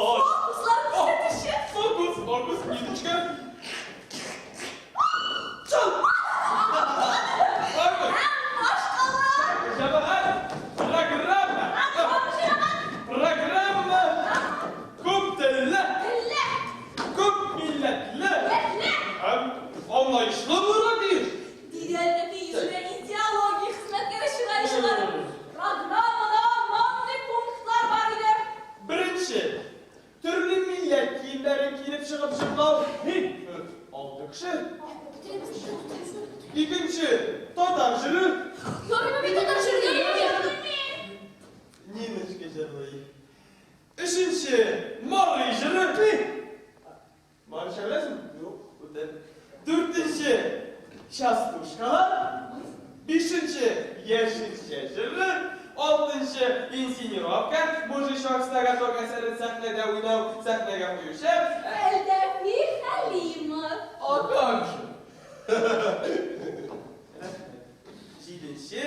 фокуслар күрсәтүче. Фокус, фокус, Ниночка. Чал! Фокус. Һәм башкалар. Җәмәгать, программа. Программа күп телле, Телле, күп милләтле милләтле. һәм аңлаешлы булырга тиеш. Диде Әлтәфи йөзенә идеология хезмәткәре чырае чыгарып. Программада мондый пунктлар бар иде. Беренче, төрле милләт киемнәрен киенеп чыгып җырлау. Алты кеше. Икенче, татар җыры. Ярыймы бит татар җыры, ярыймы бит? Ниночка җырлый. Өченче, Мари җыры. Марича беләсеңме? Юк, үтә. Дүртенче, частушкалар. Бишенче, яшелчә җыры. Алтынчы, инсценировка. Мужичок с ноготок әсәрен сәхнәдә уйнау, сәхнәгә куючы. Әлтәфи Хәлимов. А как же? Җиденче,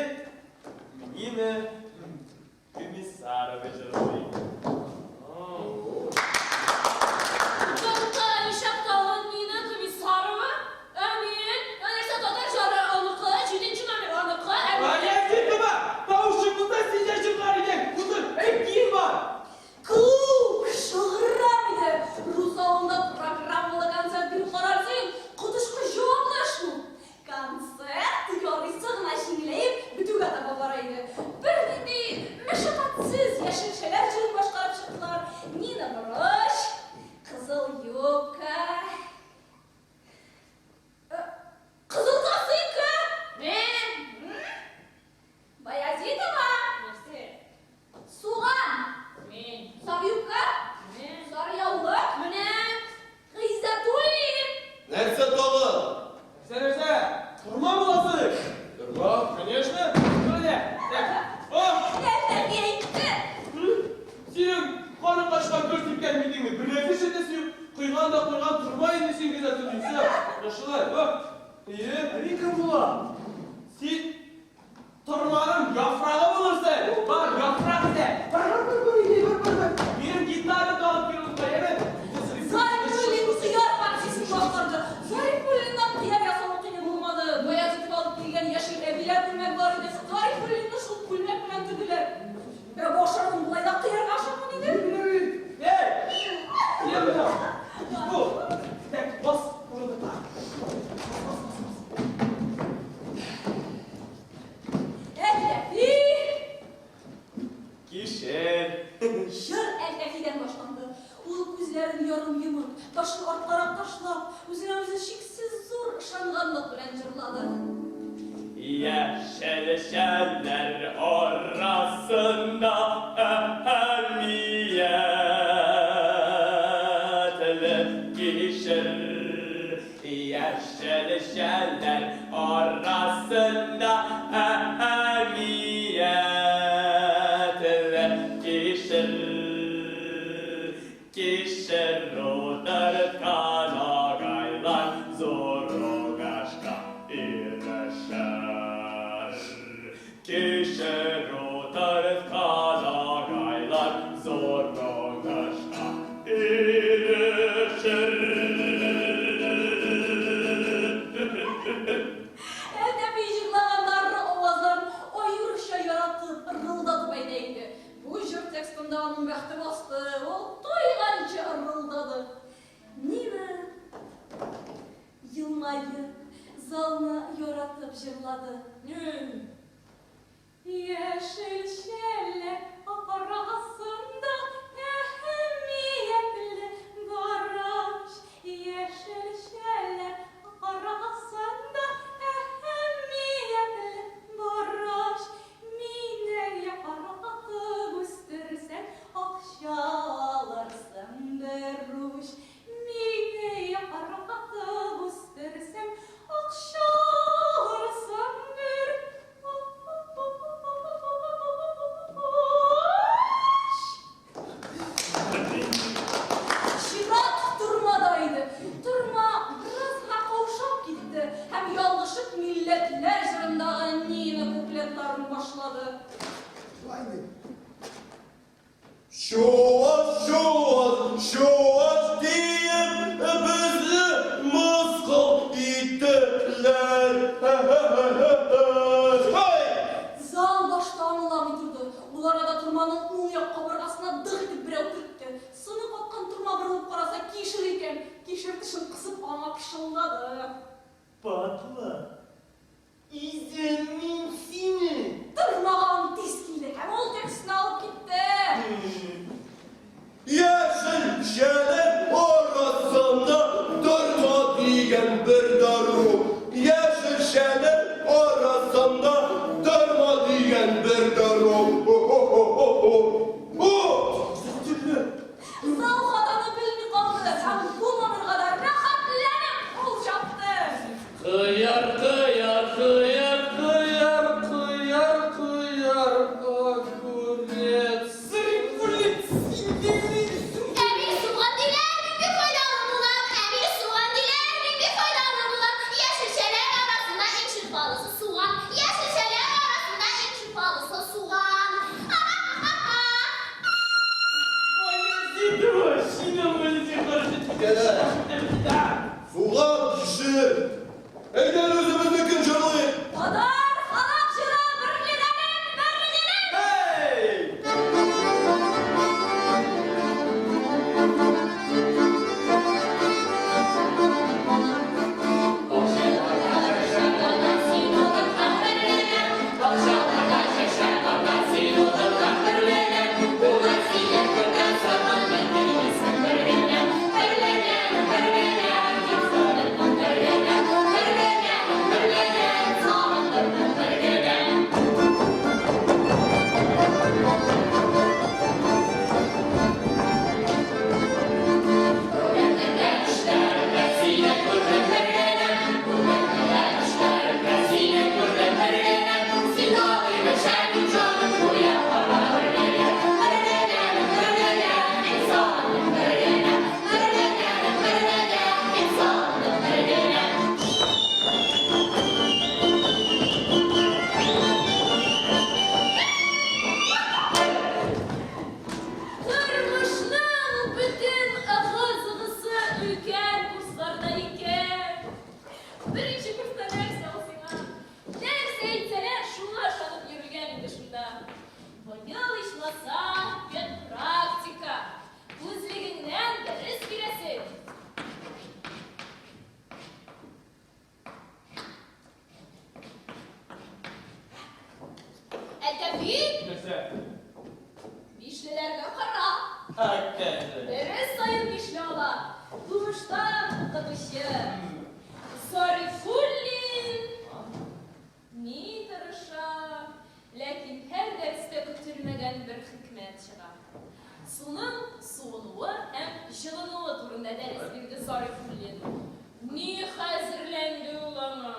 Нина Комиссарова җырлый. Тукта, нишләп тагын Нина Комиссарова? Ә мин? Ә нәрсә татар җыры аныкы, җиденче номер аныкы, ә мин? Баязитова, тавышы була? Син торманың яфрагы булырсың. Бар, яфрак эзлә. Бар, бар, бар, бар, иди, бар, бар, бар. Минем гитараны алып кил, онытма, яме? Зарифуллин кыяр партиясен башкарды. Зарифуллиннан кыяр ясау кыен булмады. Баязитов алып килгән яшел әбиләр күлмәк бар иде. Зарифуллинны шул күлмәк белән төделәр. Ә башарын болай да кыярга ашаган иде. Эй! Кил монда. Бу. Так, бас урындыкка. Әлтәфи! Кишер. Җыр Әлтәфидән башланды. Ул күзләрен ярым йомып, башын арткарак ташлап, үзенә үзе чиксез зур ышанганлык белән җырлады. Яшел шәлләр арасында әһәмиятле кишер. Яшел шәлләр арасында әһәмиятле кишер. Кишер утырткан агайлар зур уңышка ирешер. Кишер утырткан агайлар зур уңышка ирешер. Әлтәфи җырлаганнарны авазларын аеруча яратып, ырылдатып әйтә иде. Бу җыр текстында аның бәхте басты, ул туйганчы ырылдады. Нина елмаеп, залны яратып җырлады. Яшел шәлләр арасында әһәмиятле бараш. Яшел шәлләр арасында әһәмиятле бараш. Мине яратып үстерсәң, акча алырсың бер уч. Мине яратып үстерсәң, акча алырсың бер уч. Чират тормада иде. Торма бераз гына каушап китте һәм ялгышып милләтләр җырындагы Нина куплетларын башлады. Шулай инде. Чуаш, чуаш, чуаш диеп безне мыскыл иттеләр. Һай! Зал башта аңламый торды. Ул арада торманың уң як кабыргасына дык итеп берәү төртте. Сыны каткан торма борылып караса, кишер икән. Кишер тешен кысып аңа пышылдады. Падла. Изәм мин сине. Тормага аң тиз килде һәм ул текстны алып китте. Яшел шәлләр арасында торма дигән бер дару. Яшел шәлләр арасында торма дигән бер дару. О-о-о-о-о. О! Зал хатаны белми калды һәм бу номерга да рәхәтләнеп кул чапты. Кыяр, кыяр, кыяр, кыяр. Калса, педпрактика. Үзлегеңнән дәрес бирәсең. Әлтәфи! Нәрсә? Бишлеләргә кара. Әккәсе. Дәрес саен бишле ала. Тумыштан укытучы. Зарифуллин ни тырыша, ләкин һәр дәрестә көтелмәгән бер хикмәт чыга. Суның суынуы һәм җылынуы турында дәрес бирде Зарифуллин. Ни хәзерләнде ул аңа!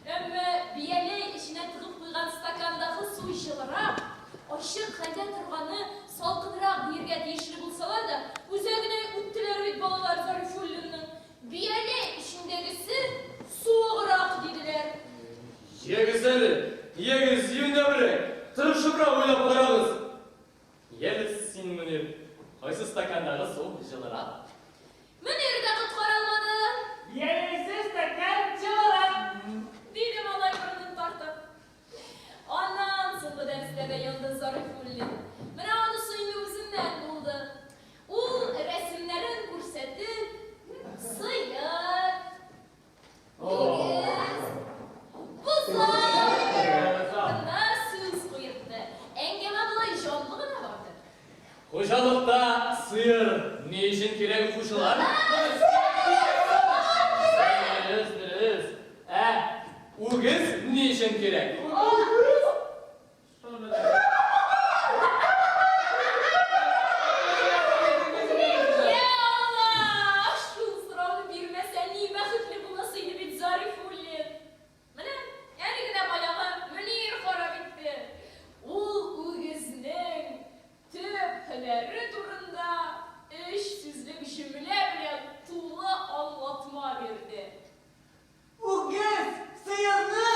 Әмма бияләй эченә тыгып куйган стакандагы су җылырак, ачык хәлдә торганы салкынрак диергә тиешле булсалар да, үзәгенә үттеләр бит балалар Зарифуллинның. Бияләй эчендәгесе суыграк диделәр. Ягез әле, ягез, юньләбрәк, тырышыбрак уйлап карагыз. Яле син, Мөнир, кайсы стакандагы су җылырак? Мөнир дә коткара алмады. Бияләйсез стакан җылырак. Диде малай борынын тартып. Аннан соңгы дәрестә дә янды Зарифуллин. Менә анысы инде үзеннән булды. Ул рәсемнәрен күрсәтеп, сыер, үгез, бозау турында сүз куертты. Әңгәмә болай җанлы гына барды. Хуҗалыкта сыер ни өчен кирәк, укучылар? Дөрес, дөрес. Ә үгез ни өчен кирәк? Йа Алла! Шул сорауны бирмәсә, ни бәхетле буласы иде бит Зарифуллин. Менә әле генә баягы Мөнир харап итте. Ул үгезнең төп һөнәре турында өч сүзлек җөмлә белән тулы аңлатма бирде. Үгез сыерны!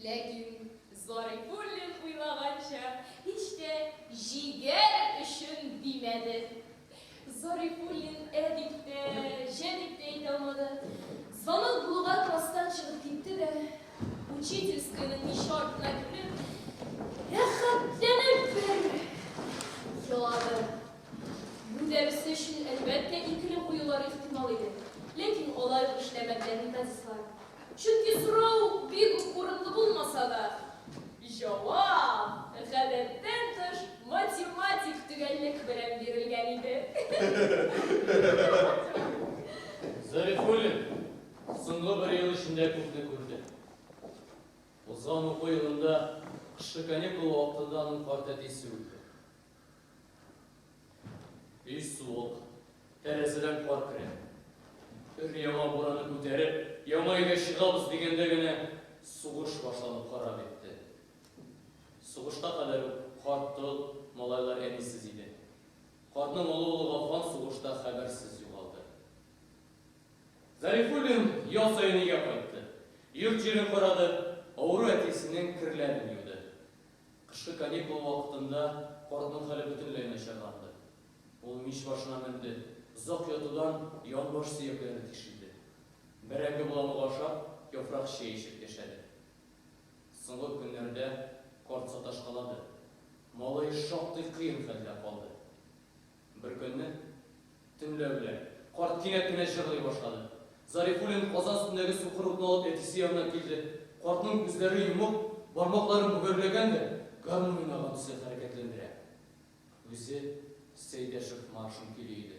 Ләкин Зарифуллин уйлаганча, һич тә җигәр өчен димәде. Зарифуллин ә дип тә, җә дип тә әйтә алмады. Звонок булуга класстан чыгып китте дә, учительскаяның миче артына кереп, рәхәтләнеп бер елады. Бу дәресе өчен, әлбәттә, икеле куюлары ихтимал иде. Ләкин алай ук эшләмәделәр методистлар. Чөнки сорау бик үк урынлы булмаса да, җавап гадәттән тыш математик төгәллек белән бирелгән иде. Зарифуллин соңгы бер ел эчендә күпне күрде. Узган уку елында кышкы каникул вакытында аның карт әтисе үлде. Өй суык, тәрәзәдән кар керә. Өр-яңа бураны күтәреп, яңа өйгә чыгабыз дигәндә генә сугыш башланып харап итте. Сугышка кадәр үк карт тол, малайлар әнисез иде. Картның олы улы Гаффан сугышта хәбәрсез югалды. Зарифуллин ял саен өйгә кайтты. Йорт-җирен карады, авыру әтисенең керләрен юды. Кышкы каникул вакытында картның хәле бөтенләй начарланды. Ул мич башына менде, озак ятудан янбаш сөякләре тишелде. Бәрәңге боламыгы ашап, яфрак чәй эчеп яшәде. Соңгы көннәрдә карт саташкалады. Малае шактый кыен хәлдә калды. Беркөнне, төнлә белән, карт кинәт кенә җырлый башлады. Зарифуллин казан өстендәге сукыр утны алып әтисе янына килде. Картның күзләре йомык, бармакларын бөгәрләгән дә, гармун уйнаган төсле хәрәкәтләндерә. Үзе Сәйдәшев маршын көйли иде.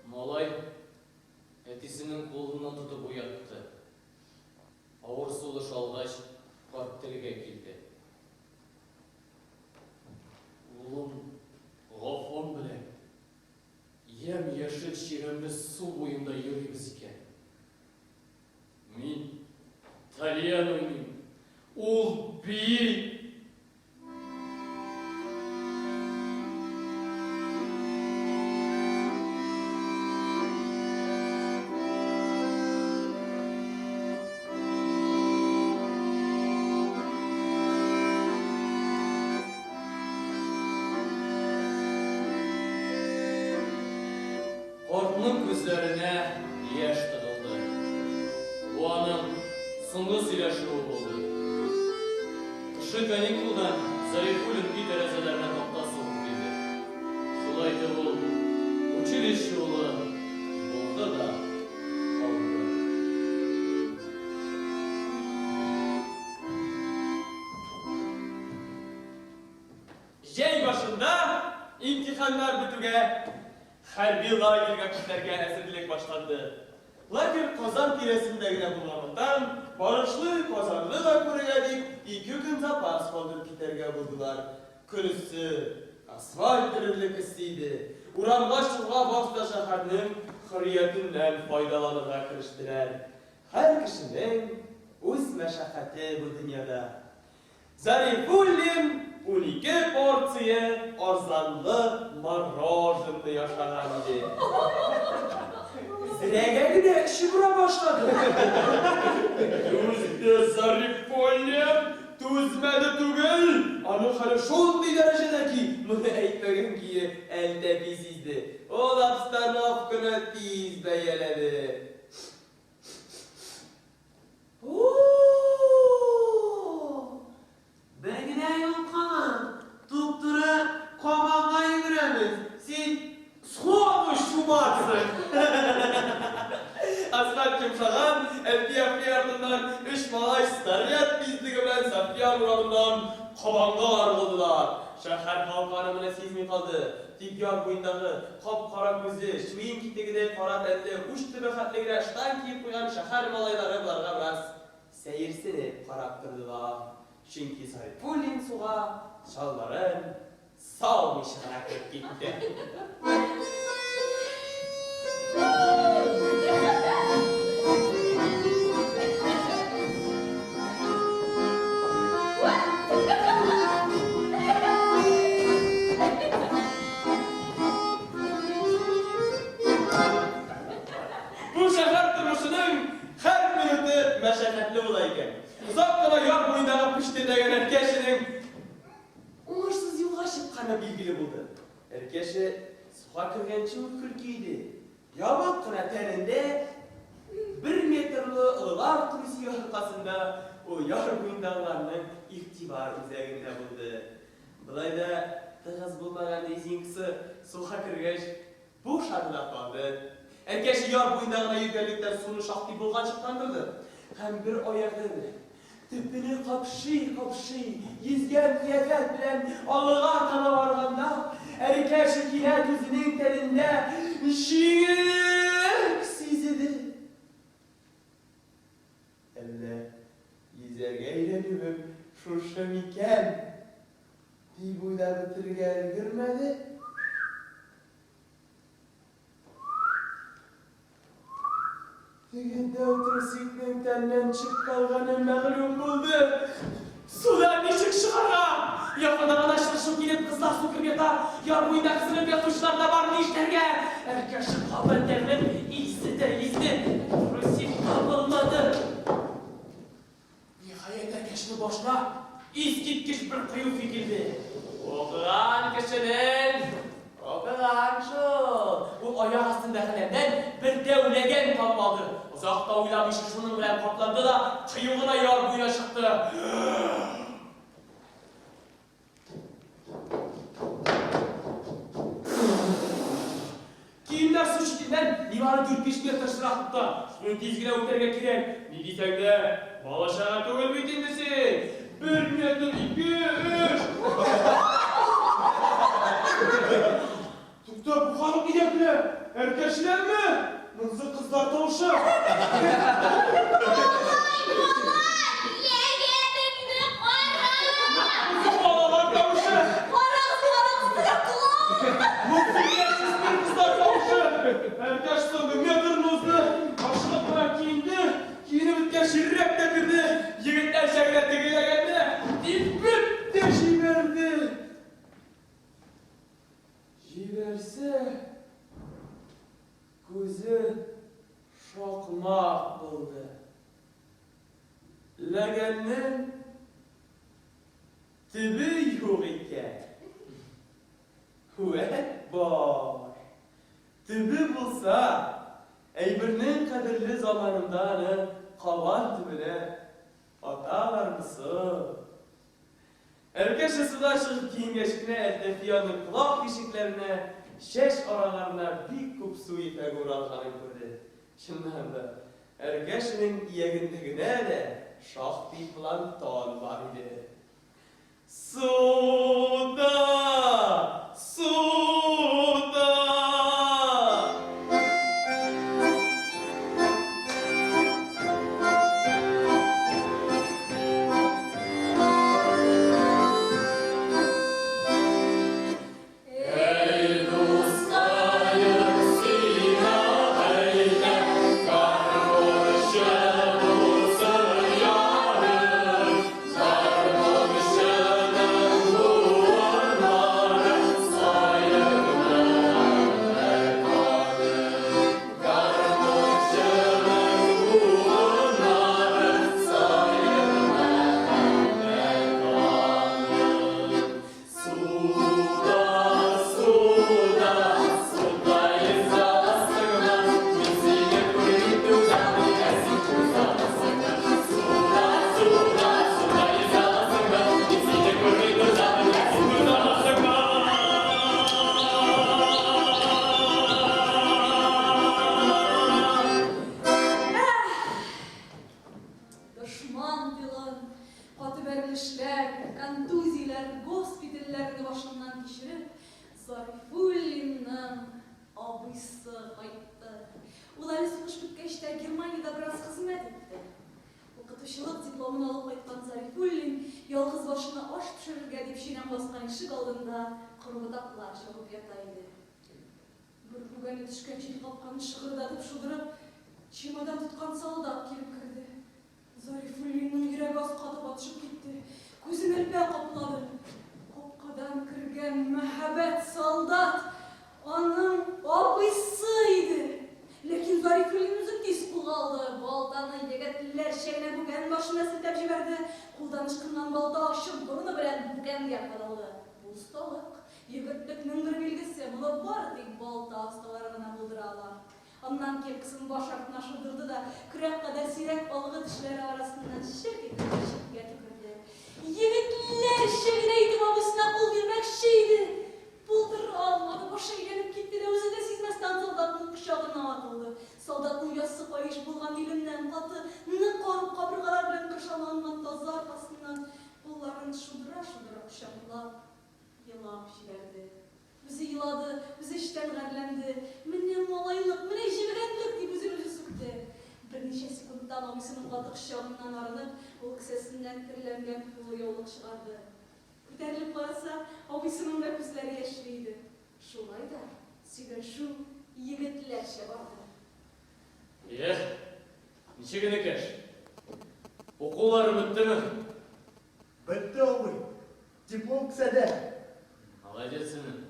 Малай әтисенең кулыннан тотып уятты. Авыр сулыш алгач, карт телгә килде. Улым Гаффан белән ямь-яшел чирәмле су буенда йөрибез икән. Мин тальян уйныйм, ул бии. Картның күзләренә яшь тыгылды. Бу аның соңгы сөйләшүе булды. Кышкы каникулдан Зарифуллин өй тәрәзәләренә такта сугып килде. Шулай итеп ул училище улы булды да калды. Җәй башында, имтиханнар бетүгә, хәрби лагерьга китәргә әзерлек башланды. Лагерь Казан тирәсендә генә булганлыктан, барышлый Казанны да күрергә дип, ике көн запас калдырып китәргә булдылар. Көн эссе, асфальт эрерлек эссе иде. Урамга чыгуга башта шәһәрнең хөрриятеннән файдаланырга керештеләр. Һәр кешенең үз мәшәкате бу дөньяда. Зарифуллин 12 порция арзанлы мороженое ашаган иде. Зрәгә генә эче бора башлады. Түзде Зарифуллин, түзмәде түгел. Аның хәле шундый дәрәҗәдә ки, моны әйтмәгән көе Әлтәфи сизде. Ул обстановканы тиз бәяләде. О-о-о! Бер генә юл кала. Туп-туры Кабанга йөгерәбез. Син сходу чумарсың. Асфальт йомшаган, Әлфия апи артыннан өч малай снаряд тизлеге белән Сафьян урамыннан Кабанга ыргылдылар. Шәһәр халкы аны моны сизми калды. Тик яр буендагы, кап-кара күзле, чуен китегедәй кара тәнле, уч төбе хәтле генә ыштан киеп куйган шәһәр малайлары боларга бераз сәерсенеп карап тордылар. Чөнки Зарифуллин суга чалбарын салмыйча гына кереп китте. Бу шәһәр тормышының һәр минуты мәшәкатьле була икән. Озак кына яр буендагы печте тәгән Әркәшенең уңышсыз юлга чыкканы билгеле булды. Әркәше суга кергәнче үк көлке иде. Ябык кына тәнендә бер метрлы олылар трусигы аркасында ул яр буендагыларның игътибар үзәгендә булды. Болай да тыгыз булмаган резинкасы суга кергәч бушады да калды. Әркәше яр буенда гына йөргәнлектән суны шактый болганчыкландырды һәм бер аягы белән төпене капшый-капшый, йөзгән кыяфәт белән алга таба барганда, Әркәшә кинәт үзенең тәнендә җиңеллек сизде. Әллә йөзәргә өйрәнүем шушы микән, дип уйлап бетерергә өлгермәде. Теге дәү трусикның тәннән чык калганы мәгълүм булды. Судан ничек чыгарга? Якында гына чыр-чу килеп, кызлар су кереп ята. Яр буенда кызынып ятучылар да бар, нишләргә? Әркәшә кабын тәнен изде дә изде. Трусик табылмады. Ниһаять, Әркәшнең башына искиткеч бер кыю фикер килде. Укыган кешенең укыган шул. Ул аяк астындагы ләмнән бер дәү ләгән табып алды. Озак та уйламыйча шуның белән капланды да кыю гына яр буена чыкты. Киемнәр су читеннән нибары 4-5 метр ераклыкта. Суны тиз генә үтәргә кирәк. Ни дисәң дә, бала-чага түгел бит инде син. 1 метр, 2, 3. Тукта, бу халык нидән көлә? Әркәшеләрме? Монысы кызлар тавышы. Малай, малай, ләгәнеңне кара! Монысы балалар тавышы. Карагыз, карагыз, менә клоун! Монысы яшүсмер кызлар тавышы. Әркәш соңгы метрны узды. Ашыгып кына киенде. Киенеп беткәч, иррәк тә керде. Егетләрчә генә теге ләгәнне тибеп тә җибәрде. Җибәрсә, күзе шакмак булды. Ләгәннең төбе юк икән. Вәт бар. Төбе булса, әйбернең кадерле заманында аны кабан төбенә аталармы соң? Әркәшә судан чыгып киенгәч кенә Әлтәфи аның колак тишекләренә, чәч араларына бик күп су ефәге уралганын күрде. Чыннан да, Әркәшәнең иягендә генә дә шактый планктон бар иде. Суда! Суда! Дошман тылын, каты бәрелешләр, контузияләр, госпитальләрне башыннан кичереп, Зарифуллинның абыйсы кайтты. Ул әле сугыш беткәч тә Германиядә бераз хезмәт итте. Укытучылык дипломын алып кайткан Зарифуллин ялгыз башына аш пешерергә дип чирәм баскан ишек алдында коры ботаклар чабып ята иде. Бер бүкәне төшкән җил капканы шыгырдатып шудырып, чемодан тоткан солдат килеп керде. Зарифуллинның йөрәге аска таба төшеп китте. Күзен элпә каплады. Капкадан кергән мәһабәт солдат аның абыйсы иде. Ләкин Зарифуллин үзен тиз кулга алды. Балтаны егетләрчә генә бүкән башына селтәп җибәрде. Кулдан ычкынган балта ачык борыны белән бүкәнгә кадалды. Бу осталык, егетлекнең бер билгесе. Моны бары тик балта осталары гына булдыра ала. Аннан кепкасын баш артына шудырды да, көрәк кадәр сирәк алгы тешләре арасыннан чырт итеп читкә төкерде. Егетләрчә генә итеп абыйсына кул бирмәкче иде. Булдыра алмады, башы әйләнеп китте дә үзе дә сизмәстән солдатның кочагына атылды. Солдатның яссы каеш булган биленнән каты, нык кабыргалар белән кыршауланган таза аркасыннан кулларын шудыра-шудыра кочаклап, елап җибәрде. Үзе елады, үзе эчтән гарьләнде. Менә малайлык, менә җебегәнлек дип үзен үзе сүкте. Берничә секундтан абыйсының каты кочагыннан арынып, ул кесәсеннән керләнгән кулъяулык чыгарды. Күтәрелеп караса, абыйсының да күзләре яшьле иде. Шулай да сөйләшү егетләрчә барды. Йә, ничек энекәш? Укулары беттеме? Бетте, абый. Диплом кесәдә. Молодец, энем.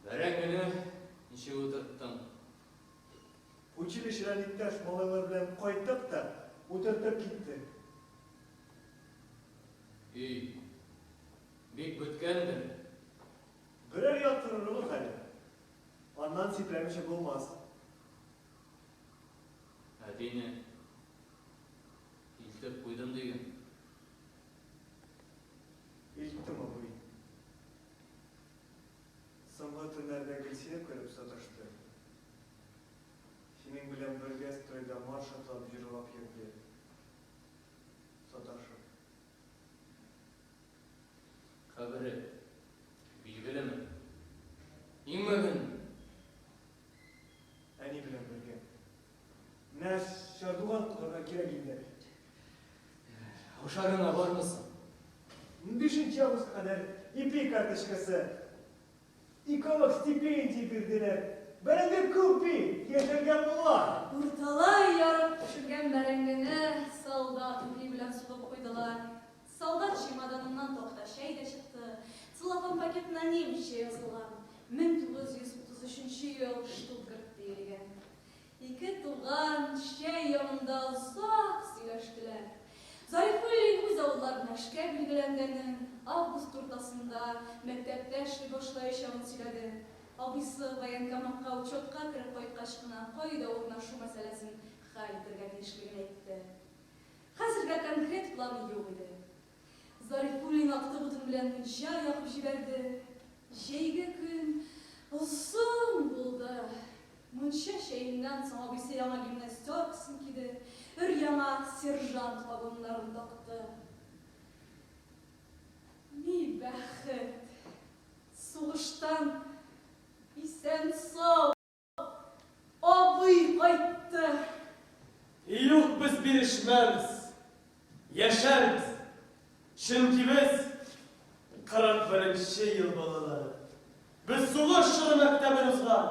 Бәрәңгене ничек утырттың? Училищедан иптәш малайлар белән кайттык та, утыртып киттек. Өй бик беткәндер. Берәр яктырырлык әле. Аннан сипләмичә булмас. Әтине илтеп куйдым диген. Илттем, абый. Соңгы төннәрдә гел сине күреп саташты. Синең белән бергә стройда марш атлап җырлап йөрде. Саташып. Кабере билгелеме? Иң мөһим. Әни белән бергә. Менә чардуган куярга кирәк инде. Ашарыңа бармысың? 15 августка кадәр ипи карточкасы, эколог стипендия бирделәр. Бәрәңге күп бит, яшәргә була. Урталай ярып пешергән бәрәңгене солдат ипи белән сугып куйдылар. Солдат чемоданыннан такта чәй дә чыкты. Целлофан пакетына немецчә язылган. 1933 ел Штутгарт диелгән. Ике туган чәй янында озак сөйләштеләр. Зарифуллин үз авылларына эшкә билгеләнгәнен, август уртасында мәктәптә эшли башлаячагын сөйләде. Абыйсы военкоматка учетка кереп кайткач кына кайда урнашу мәсьәләсен хәл итәргә тиешлеген әйтте. Хәзергә конкрет план юк иде. Зарифуллин актык утын белән мунча ягып җибәрде. Җәйге көн озын булды. Мунча чәеннән соң абыйсы яңа гимнастеркасын киде, өр-яңа сержант погоннарын такты. Ни бәхет! Сугыштан исән-сау Абый кайтты! Юк, без бирешмәбез, яшәрбез, чөнки без, 41 нче ел балалары. Без сугыш чоры мәктәбен узган,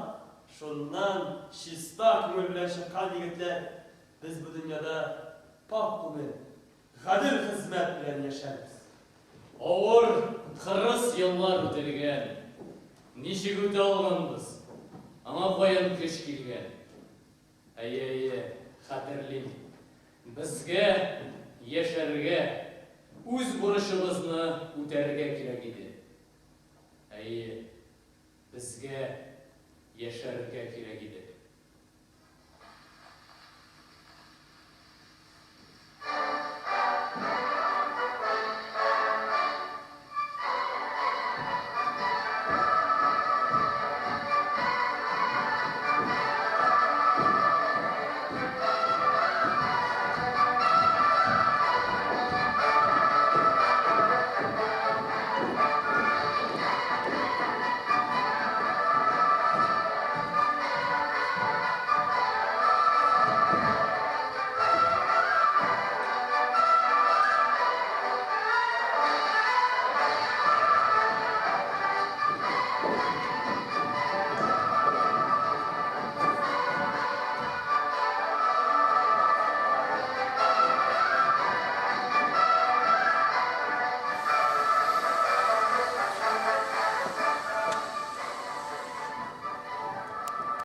шуннан чиста күңел белән чыккан егетләр. Без бу дөньяда пакь күңел, гадел хезмәт белән яшәрбез. Авыр, кырыс еллар үтелгән. Ничек үтә алганбыз? Аңа каян көч килгән? Әйе, әйе, хәтерлим. Безгә яшәргә, үз бурычыбызны үтәргә кирәк иде. Әйе, безгә яшәргә кирәк иде.